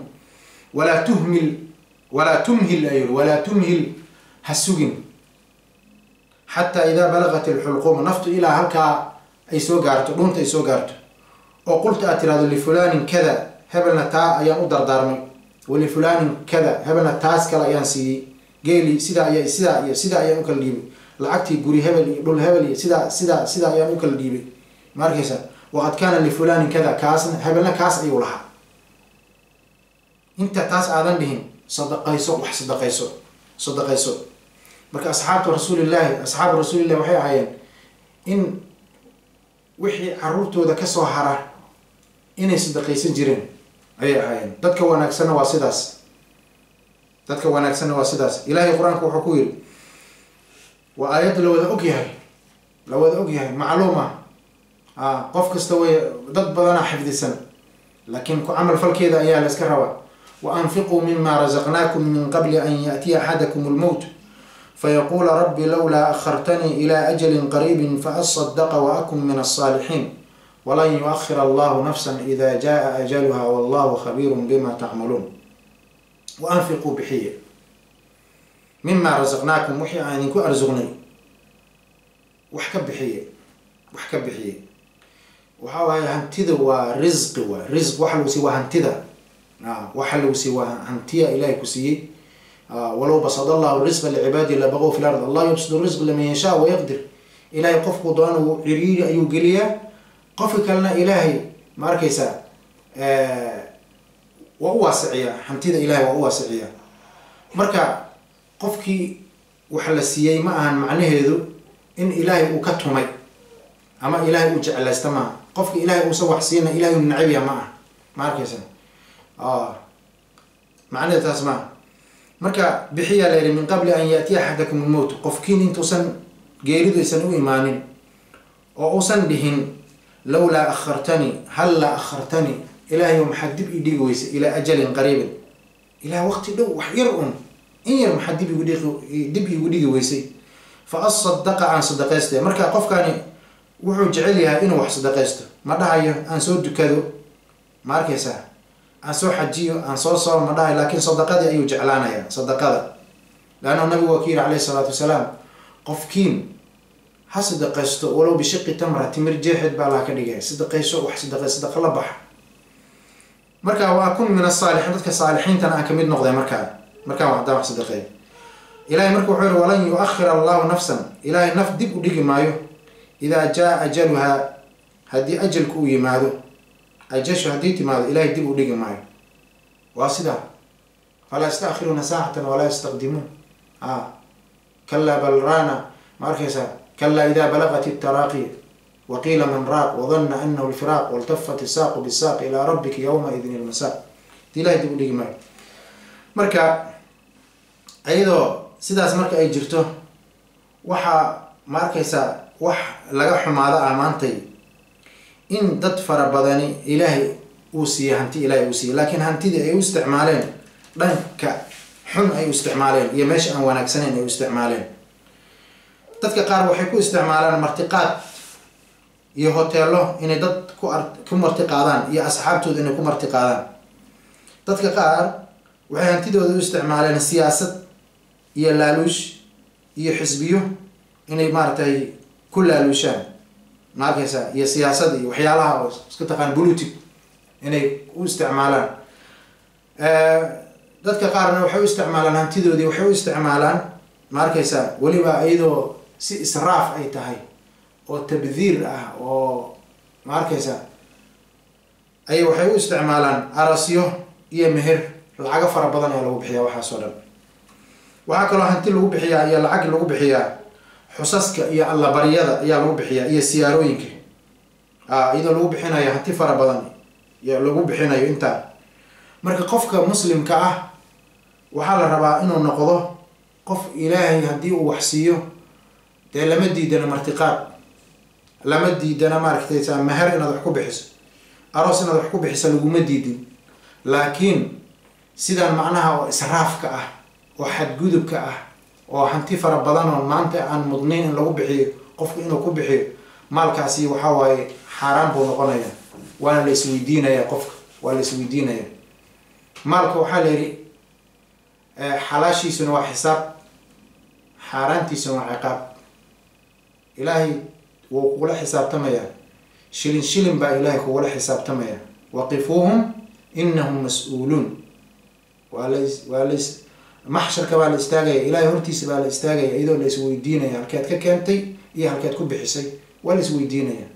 walaa tuhmil, walaa tumhil, ayuu, walaa tumhil, ha sugin, Xataa idaa balagat alxulquuma, naftu ilaa halkaa ay soo gaarto, dhunta ay soo gaarto, oo qulta aad tirahdo lifulanin kada, hebelna taa ayaan u dardaarmay, walifulanin kada, hebelna taas kale ayaan siiyey, geeli sidaa iyo sidaa iyo sidaa ayaan u kala dhiibay, lacagtii guri hebel iyo dhul hebel iyo sidaa sidaa sidaa ayaan u kala dhiibay. Ma arkaysa? Waqad kaana lifulanin kada, kaasna hebelna kaas ayuu lahaa. Inta taas aadan dhihin, sadaqayso, wax sadaqayso, sadaqayso. Marka asxaabtu rasuulillaahi, asxaabu rasuulillahi waxay ahaayeen in wixii caruurtooda kasoo hara inay sadaqaysan jireen ayay ahaayeen. Dadka wanaagsanna waa sidaas, dadka wanaagsanna waa sidaas. Ilaahay qur-aanka wuxuu ku yidhi, waa aayad la wada og yahay, la wada og yahay, macluum ah, qof kasta way dad badanaa xifdisan, laakiin ku camal falkeeda ayaa la iska rabaa. Wa anfiquu mima razaqnaakum min qabli an yaأtiya axadakum lmowt fayaquula rabbi lowlaa akhartanii ilaa ajalin qariibin faasadaqa waakun min alsaalixiin walan yuakhir allahu nafsa ida jaa ajaluha wallahu khabiiru bima tacmaluun. Wa anfiquu, bixiye, mima razaqnaakum, wixii aan idinku arsuqnay wax ka bixiye, wax ka bixiye. Waxa waaye hantida waa risqi, waay risq waxa lagu siiy waa hantida, waxa lagu siiy waa hantiya Ilahay ku siiyey. Walow basada allahu risqa licibaadihi labaqow fi lard, Allah yabsudu risq liman yashaa wayaqdir. Ilahay qofku doona uu ciriiri ayuu geliyaa, qofka kalena Ilaahay, ma arkaysaa, waa u waasiciyaa hantida, Ilahay waa u waasiciyaa. Marka qofkii wax la siiyey ma ahan macnaheedu in Ilaahay uu ka tumay ama Ilaahay uu jeclaysta maaha. Qofka Ilahay uusan wax siina Ilahay uu necabya ma aha, ma arkaysa, macnaheedu taas maaha. Marka bixiyaa la yihi min qabli an yaatiya axadakum lmowt, qofkiin intuusan geeridu aysan u imaanin oo uusan dhihin lowlaa akhartanii, hallaa akhartanii, Ilaahay maxaad dib ii dhigi weysay, ilaa ajalin qariibin, ilaa waqti dhow, wax yar un, in yar maxaad dib igu dhigi, dib iigu dhigi weysay, fa asadaqa, aan sadaqaysta. Marka qofkani wuxuu jecel yahay inuu wax sadaqaysto, ma dhahayo aan soo dukado, ma arkaysaa, aan soo xajiyo, aan soo soomo, ma dhahayo, laakiin sadaqadii ayuu jeclaanaya, sadaqada. Leannahu nabigu waa ku yihi calayhi salaatu wasalaam, qofkiin ha sadaqaysto walow bishiqi tamra, timir jeexeed baa Allaha ka dhigaya. Sadaqayso, wax sadaqay, sadaqa la baxa. Marka wa akun min asaalixiin, dadka saalixiintana aan kamid noqday markaa markaan haddaan wax sadaqeeyo. Ilahay marka wuxuu yihi walan yu-akhir allahu nafsan, Ilaahay naf dib u dhigi maayo, idaa jaa ajaluhaa, haddii ajalku uu yimaado, ajashu haddii timaado Ilahay dib u dhigi maayo. Waa sidaa, falaa yastaakhiruuna saacatan walaa yastaqdimuun. Kalaa bal raana, ma arkaysaa, kalaa idaa balagat itaraaqi waqiila man raaq wadana anahu lfiraaq waltafat isaaqu bisaaq ilaa rabbika yawmaidin ilmasaaq. Di Ilahay dib u dhigi maayo. Marka iyadoo sidaas marka ay jirto, waxaa, ma arkaysaa, wax laga xumaado ah maantay in dad fara badani Ilaahay uu siiyey hanti, Ilahay uu siiyey, laakiin hantidii ay u isticmaaleen dhanka xun ay u isticmaaleen iyo meesha aan wanaagsanayn ay u isticmaaleen. Dadka qaar waxay ku isticmaalaan martiqaad iyo hoteelo inay dad ku martiqaadaan iyo asxaabtooda inay ku martiqaadaan. Dadka qaar waxay hantidooda u isticmaaleen siyaasad iyo laaluush iyo xisbiyo inay maaragtay ku laaluushaan, ma arkaysaa, iyo siyaasad iyo waxyaalaha oo iska taqaan politic inay u isticmaalaan. Dadka qaarna waxay u isticmaalaan hantidoodii, waxay u isticmaalaan, ma arkaysaa, weliba iyadoo si israaf ay tahay oo tabdiir ah oo, ma arkaysaa, ay waxay u isticmaalaan arasyo iyo meher, lacago fara badan ayaa lagu bixiyaa waxaas oo dhan. Waxaa kaloo hanti lagu bixiyaa iyo lacag lagu bixiyaa xusaska iyo allabaryada ayaa lagu bixiyaa iyo siyaarooyinka, iyadoo lagu bixinayo hanti fara badan iyo lagu bixinayo intaa. Marka qofka muslimka ah waxaa la rabaa inuu noqdo qof Ilaahay haddii uu wax siiyo, dee lama diidana martiqaad, lama diidana maaragtay meher inaad wax ku bixiso, aroos inaad wax ku bixiso laguma diidin, laakiin sidaan macnaha oo israafka ah oo xadgudubka ah oo hanti fara badan oo maanta aan mudnayn in lagu bixiyo qofku inuu ku bixiyo maalkaasi, waxaa waaye xaaraan buu noqonaya, waana la isweydiinaya qofka, waa la isweydiinaya maalka. Waxaa la yidhi xalaashiisuna waa xisaab, xaaraantiisuna waa ciqaab. Ilaahay wuu kugula xisaabtamayaa, shilin shilin baa Ilaahay kugula xisaabtamaya. Waqifuuhum inahum mas-uuluun. Waa las maxsharka baa la istaagaya, Ilahay hortiisa baa la istaagaya, iyadoo la isweydiinaya halkeed ka keentay iyo halkeed ku bixisay. Waa la isweydiinaya,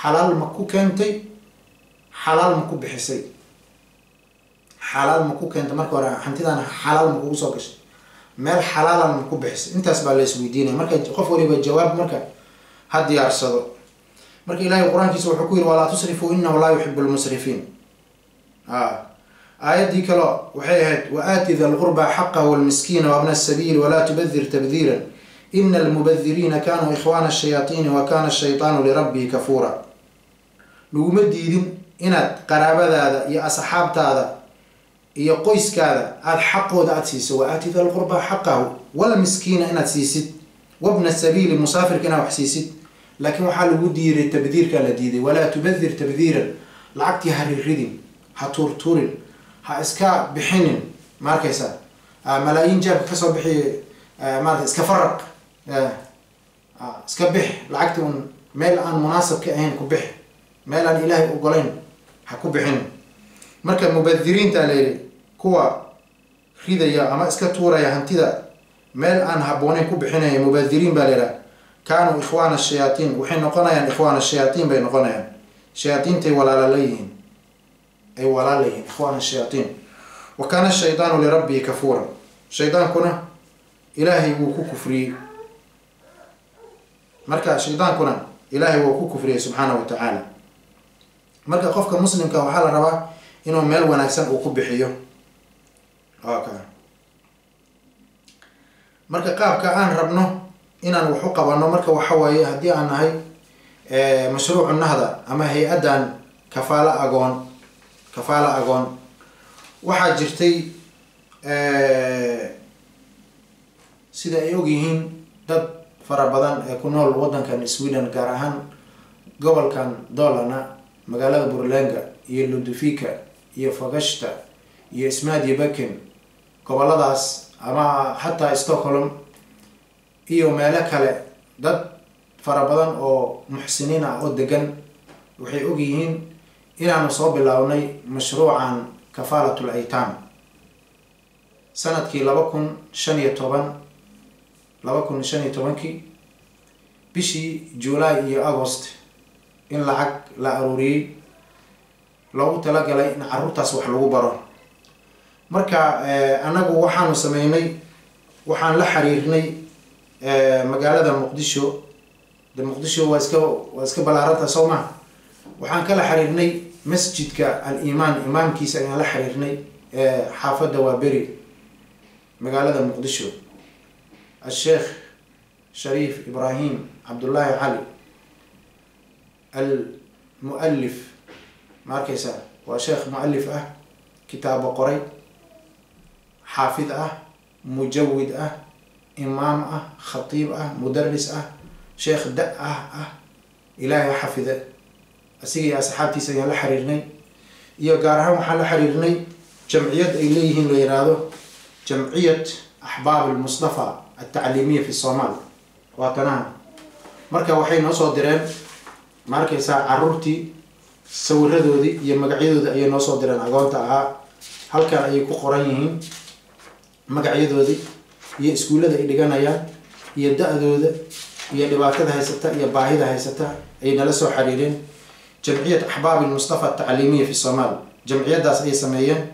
xalaal ma ku keentay, xalaal ma ku bixisay, xalaal ma ku keentay marka hore, hantidan xalaal ma kugu soo gashay, meel xalaalan ma ku bixisay. Intaas baa la isweydiinaya. Marka qof waliba jawaab marka ha diyaarsado. Marka Ilahay qur-aankiisa wuxuu ku yiri, walaa tusrifuu inahu laa yuxibu lmusrifiin. Aayaddii kale waxay ahayd, wa-aati da lqurba xaqahu walmiskiina wabna asabiili walaa tubadir tabdiira ina almubadiriina kanuu ikhwaana ashayaatiini wa kana ashaytaanu lirabbihi kafuura. Laguma diidin inaad qaraabadaada iyo asxaabtaada iyo qoyskaada aada xaqooda aada siiso. Wa-aati da lqurba xaqahu walmiskiina inaad siisid, wabna sabiili musaafirka inaad wax siisid, laakiin waxaa lagu diiday tabdiirkaa la diiday. Walaa tubadir tabdiiran, lacagtii ha rirridin, ha tuurtuurin, ha iska bixinin. Ma arkaysaa malaayiin jaabka kasoo bixiy, maarata iska faraq, iska bix lacagti un meel aan munaasab ka ahayn ku bix, meel aan Ilaahay ogolayn ha ku bixin. Marka mubadiriinta la yihi, kuwa ridaya ama iska tuuraya hantida meel aan habbooneyn ku bixinaya, mubadiriin baa la yidhaha. Kaanuu ikhwaana ashayaatiin, waxay noqonayaan ikhwaana shayaatiin bay noqonayaan, shayaatiintay walaala leeyihiin, ay walaal leeyihiin, ikhwaana shayaatiin. Wa kaana ashaydaanu lirabbihi kafuura, shaydaankuna Ilaahay wuu ku kufriyey. Marka shaydaankuna Ilaahay wuu ku kufriyey subxaana wa tacaala. Marka qofka muslimka waxaa la rabaa inuu meel wanaagsan uu ku bixiyo. Okay, marka qaabka aan rabno inaan wax u qabano marka waxa waaye, haddii aan nahay mashruucu Nahda ama hay-addan kafaalo agoon, kafaalo agoon, waxaa jirtay, sida ay ogyihiin dad fara badan ee ku nool waddankan Sweden, gaar ahaan gobolkan Dolana, magaalada Burlenga iyo Ludovika iyo Fagashta iyo Smedjebacken, goboladaas ama xataa Stockholm iyo meelo kale, dad fara badan oo muxsiniin ah oo degan waxay ogyihiin inaanu soo bilownay mashruucan kafaalatul aytaam sanadkii 2015, 2015-kii bishii July iyo Agost, in lacag la aruuriyey loogu talagalay in caruurtaas wax lagu baro. Marka annagu waxaanu sameynay, waxaan la xiriirnay magaalada Muqdisho. De Muqdisho waa iska balaaranta, soo maha? Waxaan kala xiriirnay masjidka Al-Imaan, imaamkiisa ayaan la xiriirnay, xaafadda waa beri magaalada Muqdisho, Asheekh Shariif Ibrahim Cabdullaahi Cali Almualif. Ma arkaysaa, waa sheekh mualif ah, kitaabo qoray, xaafid ah, mujawid ah, imaam ah, khatiib ah, mudaris ah, sheekh da ah. Ilaahay xafide. Asiga iyo asxaabtiisa ayaan la xiriirnay, iyo gaar ahaan waxaan la xiriirnay jamciyad ay leeyihiin la yiraahdo Jamciyat Axbaab Almustafa Altacliimiya fi Somaal, waa tanaha. Marka waxay noo soo direen, ma arkaysaa, caruurtii sawiradoodii iyo magacyadoodii ayay noo soo direen agoonta ahaa. Halkan ayay ku qoran yihiin magacyadoodii iyo iskuullada ay dhiganayaan iyo da-dooda iyo dhibaatada haysata iyo baahida haysata ayay nala soo xiriireen. Jamciyat Axbaab Almustafa Altacliimiya fi Somaal, jamciyaddaas ayay sameeyeen.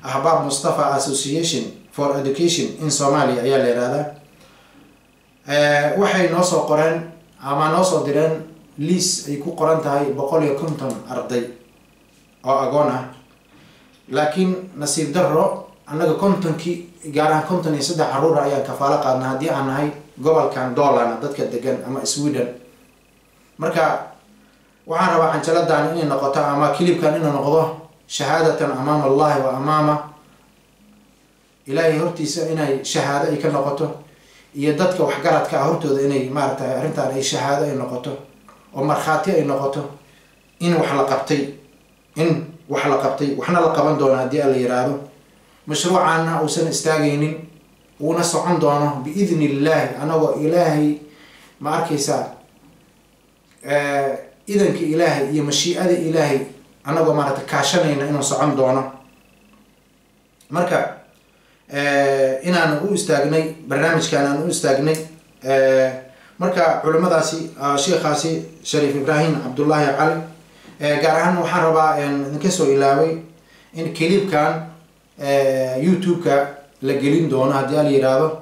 Axbaab Mustafa Association for Education in Somalia ayaa la yihahdaa. Waxay noo soo qoreen ama noo soo direen liis ay ku qoran tahay 150 arday oo agoon ah. Laakiin nasiib daro, annaga 50-kii, gaar ahaan 53 caruura ayaan kafaalo qaadna, haddii aan nahay gobolkan Dolana dadka degan ama Sweden. Marka waxaan rabaa canjaladan inay noqoto ama clipkan inuu noqdo shahaadatan amaama Allahi wa amaama Ilaahay hortiisa, inay shahaado ay ka noqoto, iyo dadka waxgaradka ah hortooda inay maaragtay arrintan ay shahaado ay noqoto oo markhaati ay noqoto in wax la qabtay, in wax la qabtay, waxna la qaban doono haddii Alla yiraahdo, mashruucaana uusan istaagaynin, uuna socon doono biidni Illaahi, anagoo Ilaahay, ma arkaysaa, Idanka Ilaahay iyo mashiicada Ilaahay anagoo maaragtay kaashanayna inuu socon doono. Marka inaan u istaagnay barnaamijkan, aan u istaagnay. Marka culimadaasi, sheikhaasi Shariif Ibraahim Cabdullaahi Cali gaar ahaan, waxaan rabaa idinka soo ilaaway in clipkan YouTube-ka la gelin doono haddii ala yiraahdo,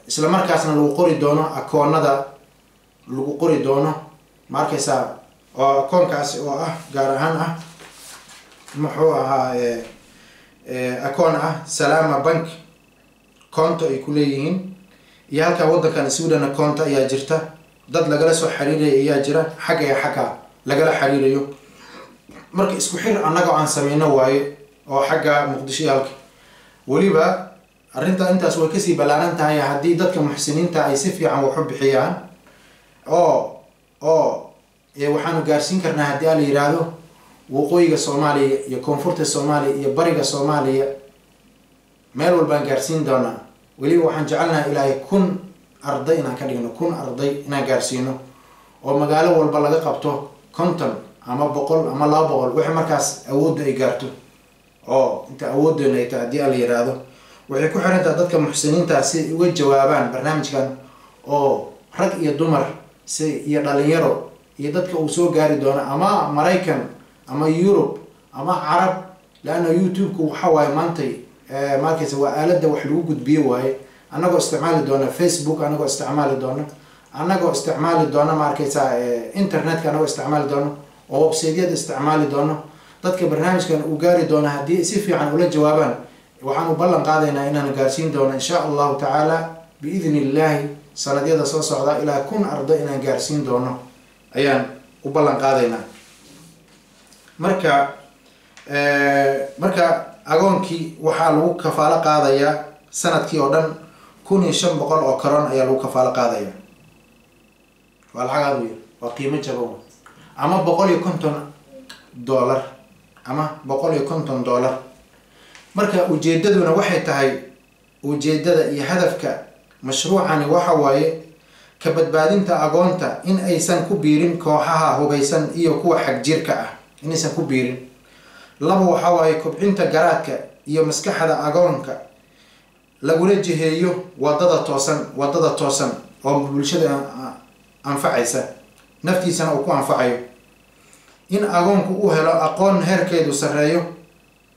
isla markaasna lagu qori doono akoonada, lagu qori doono, ma arkaysaa, oo akoonkaasi oo ah gaar ahaan ah, muxuu ahaa, akoon ah Salama Bank konto ay ku leeyihiin, iyo halkaa waddankan Sweden konto ayaa jirta, dad lagala soo xiriiraya ayaa jira, xagga iyo xagga lagala xiriirayo. Marka isku xir annaga aan sameyno waaye oo xagga Muqdisho iyo halka. Weliba arrinta intaas way kasii ballaaran tahay haddii dadka muxsiniinta ay si fiican wax u bixiyaan oo waxaanu gaarsiin karnaa haddii ala yiraahdo waqooyiga Soomaaliya iyo koonfurta Soomaaliya iyo bariga Soomaaliya, meel walbaan gaarsiin doonaa. Weliba waxaan jecelnahay ilaahay 1000 arday inaan ka dhigno, 1000 arday inaan gaarsiino, oo magaalo walba laga qabto 50 ama 100 ama 200, wixii markaas awooddu ay gaarto, oo inta awooddoona ay tahay haddii ala yiraahdo. Waxay ku xiran tahay dadka muxsiniinta si ay uga jawaabaan barnaamijkan, oo rag iyo dumar si iyo dhalinyaro iyo dadka uu soo gaari doono, ama Maraykan ama Yurub ama Carab, leanna YouTube-ku waxa waaye maantay, markaysa, waa aaladda wax lagu gudbiyo waaye. Annagoo isticmaali doona Facebook, annagoo isticmaali doona, ma arkaysa, internetka, annagoo isticmaali doono oo websiteyada isticmaali doono, dadka barnaamijkan uu gaari doono haddii si fiican ula jawaabaan, waxaanu ballan qaadaynaa inaan gaarsiin doono insha Allahu tacaala biidni Illaahi sanadyada soo socda ilaa 1000 arday inaan gaarsiin doono ayaan u ballan qaadaynaa. Marka agoonkii waxaa lagu kafaalo qaadayaa sanadkii oo dhan 1500 oo karon ayaa lagu kafaalo qaadaya. Waa lacag aada u yar, waa qiimo jaban, ama $150, ama $150. Marka ujeedaduna waxay tahay, ujeedada iyo hadafka mashruucani waxa waaye ka badbaadinta agoonta in aysan ku biirin kooxaha hubeysan iyo kuwa xagjirka ah, inaysan ku biirin. Laba, waxaa waaye kobcinta garaadka iyo maskaxda agoonka, lagula jiheeyo wadada toosan, wadada toosan oo bulshada anfacaysa, naftiisana uu ku anfacayo. In agoonku u helo aqoon heerkeedu sarreeyo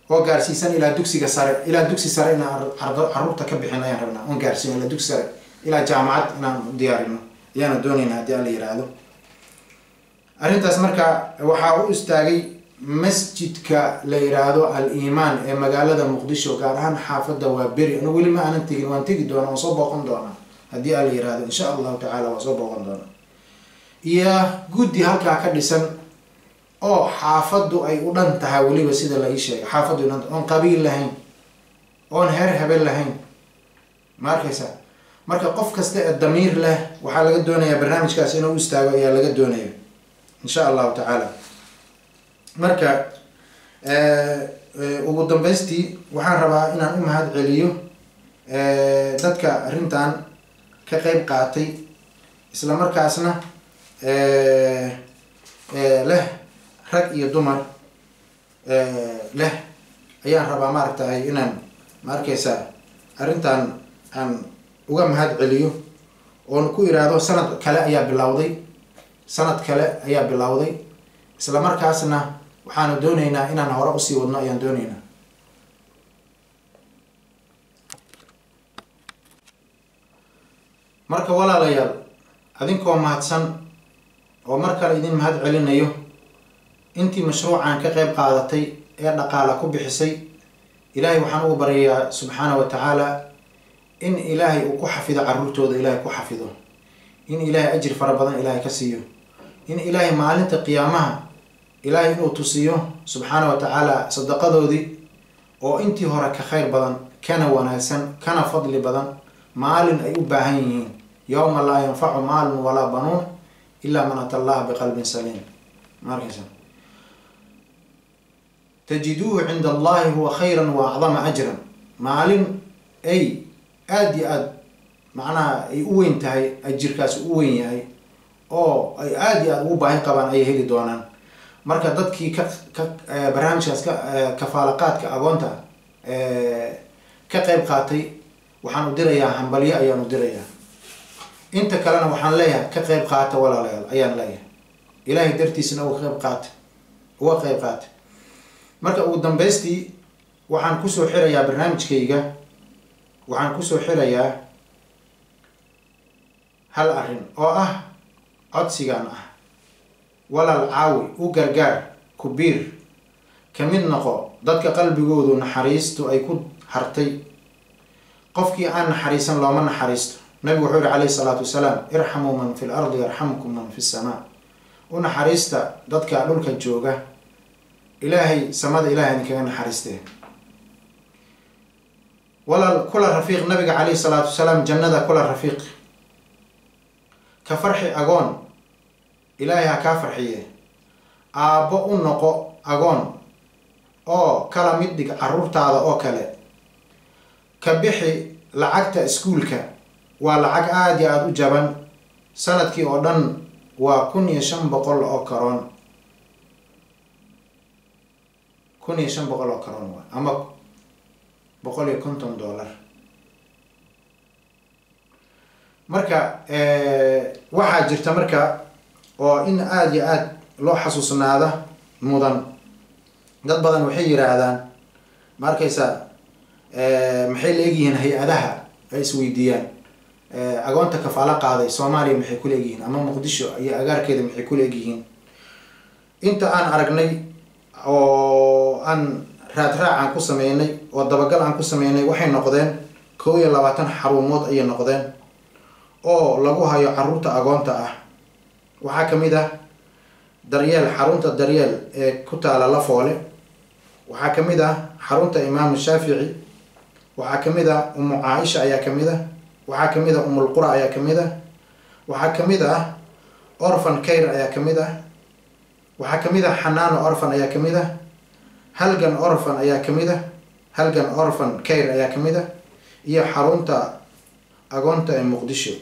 oo gaarsiisan ilaa dugsiga sare, ilaa dugsi sare inaan caruurta ka bixin ayaan rabnaa, oon gaarsiino ilaa dugsi sare, ilaa jaamacad inaan u diyaarino ayaana doonayna haddii Alla yiraahdo arrintaas. Marka waxaa u istaagay masjidka la yiraahdo Al Iimaan ee magaalada Muqdisho, gaar ahaan xaafadda waa Beri. Anu weli ma aanan tegin, waan tegi doonaa, waan soo booqan doonaa haddii Alla yiraahdo, insha Allahu tacaala waan soo booqan doonaa, iyo guddi halkaa ka dhisan oo xaafaddu ay u dhan tahay. Weliba sida la ii sheegay, xaafaddu u dhan tahay, oon qabiil lahayn, oon heer hebel lahayn, ma arkaysaa. Marka qof kasta ee damiir leh waxaa laga doonayaa barnaamijkaas inuu u istaago ayaa laga doonaya insha Allahu tacaala. Marka ugu dambeystii waxaan rabaa inaan u mahad celiyo dadka arrintan ka qeyb qaatay, isla markaasna leh rag iyo dumar leh ayaan rabaa, maaragtahay, inaan, ma arkaysaa, arrintan aan uga mahad celiyo oon ku iraahdo sanad kale ayaa bilowday, sanad kale ayaa bilowday, isla markaasna waxaanu dooneynaa inaan hore usii wadno ayaan dooneynaa. Marka walaalayaal, adinkoo mahadsan oo mar kale idin mahad celinayo, intii mashruucan ka qeyb qaadatay ee dhaqaala ku bixisay, Ilaahay waxaan ugu baryayaa subxaana wa tacaala in Ilaahay uu ku xafido caruurtooda, Ilaahay ku xafido, in Ilaahay ajir fara badan Ilaahay ka siiyo, in Ilaahay maalinta qiyaamaha Ilaahay inuu tusiyo subxaana wa tacaala sadaqadoodii oo intii hore ka khayr badan, kana wanaagsan, kana fadli badan, maalin ay u baahan yihiin, yowma laa yanfacu maalun walaa banuun ilaa man ata Allaha biqalbin saliim. Ma arkaysa, tajiduuhu cinda Allahi huwa khayran wa acdama ajran. Maalin ay aada iyo aada macnaha ay u weyn tahay, ajirkaasi u weyn yahay. Oo ay aada iyo aada ugu baahi qabaan ayay heli doonaan. Marka dadkii ka barnaamijkaas ka kafaalaqaadka agoonta ka qeyb qaatay, waxaan u dirayaa hambalyo ayaan u dirayaa. Inta kalena waxaan leeyahay ka qeyb qaata, walaalayaal, ayaan leeyahay. Ilaahay dartiisna uga qeyb qaata, uga qeyb qaata. Marka ugu dambeystii waxaan kusoo xirayaa barnaamijkayga, waxaan kusoo xirayaa hal arrin oo ah codsigan ah: walaal, caawi, u gargaar, kubiir, ka mid noqo dadka qalbigoodu naxariistu ay ku hartay. Qofkii aan naxariisan looma naxariisto. Nabigu wuxuu yihi calayhi salaatu wasalaam: "Irxamuu man fi lardi yarxamkum man fi samaa." U naxariista dadka dhulka jooga, Ilaahay samada Ilahay idinkaga naxariistee. Walaal, kula rafiiq nabiga calayhi salaatu wasalaam jannada, kula rafiiq. Ka farxi agoon, Ilaahay ha kaa farxiye. Aabbo u noqo agoon oo kala mid dhig caruurtaada oo kale. Ka bixi lacagta iskuulka, waa lacag aada iyo aada u jaban. Sanadkii oo dhan waa 1500 oo karoon, 1500 oo karoon waa ama $150. Marka waxaa jirta marka oo in aada iyo aada loo xasuusnaada mudan, dad badan waxay yiraahdaan, ma arkaysaa, maxay la egyihiin hay-adaha ay isweydiiyaan agoonta kafaalo qaaday Soomaaliya maxay kula egyihiin, ama Muqdisho iyo agaarkeeda maxay kula egyihiin? Inta aan aragnay oo aan raadraac aan ku sameynay oo dabagal aan ku sameynay, waxay noqdeen 21 xarumood ayay noqdeen oo lagu hayo caruurta agoonta ah. Waxaa kamid ah Daryeel, xarunta Daryeel ee ku taala Lafoole. Waxaa kamid ah xarunta Imaamu Shaafici. Waxaa kamid ah Umu Caaisha ayaa kamid ah. Waxaa kamid ah Umulqura ayaa kamid ah. Waxaa kamid ah Orphan Care ayaa kamid ah. Waxaa kamid ah Xanaano Orphan ayaa kamid ah. Halgan Orphan ayaa kamid ah, Halgan Orphan Care ayaa kamid ah, iyo xarunta agoonta ee Muqdisho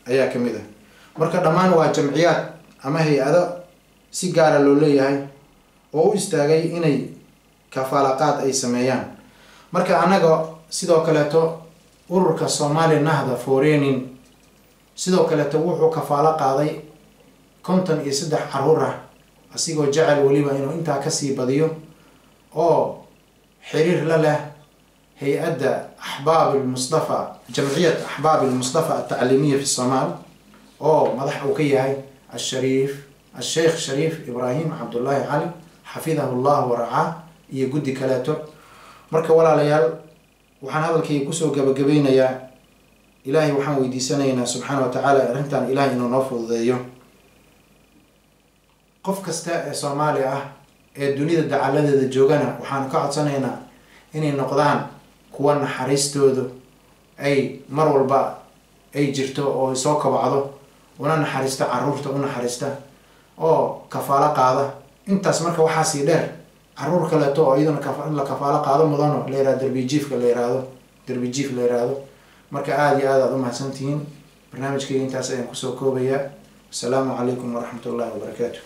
ayaa kamid ah. Marka dhammaan waa jamciyaad ama hay-ado si gaara loo leeyahay oo u istaagay inay kafaalaqaad ay sameeyaan. Marka annaga sidoo kaleeto ururka Somali Nahda Forenin sidoo kaleeto wuxuu kafaalo qaaday 53 caruur ah, asigoo jecel weliba inuu intaa kasii badiyo, oo xiriir la leh hay-adda Axbaab ilmustafa, Jamciyat Axbaab ilmustafa Altacliimiya fi Somaal, oo madax uu ka yahay Ashariif Asheikh Shariif Ibraahim Cabdullaahi Cali, xafidahu llah waracaa, iyo guddi kaleeto. Marka walaalayaal, waxaan hadalkayga kusoo gabagabeynayaa, Ilaahay waxaan weydiisanaynaa subxaana wa tacaala arrintan Ilahay inuu noo fududeeyo. Qof kasta ee Soomaali ah ee dunida dacaladeeda joogana waxaan ka codsanaynaa inay noqdaan kuwa naxariistoodu ay mar walba ay jirto oo soo kobacdo, una naxariista caruurta, u naxariista oo kafaalo qaada. Intaas marka waxaa sii dheer caruur kaleeto oo iyaduna in la kafaalo qaado mudano, la yihahdo darbijiifka, la yihahdo darbijiif la yihahdo. Marka aada iyo aad aad umahadsantihiin. Barnaamijkayga intaas ayaan kusoo koobayaa. Wasalaamu calaykum waraxmat ullahi wabarakaatu.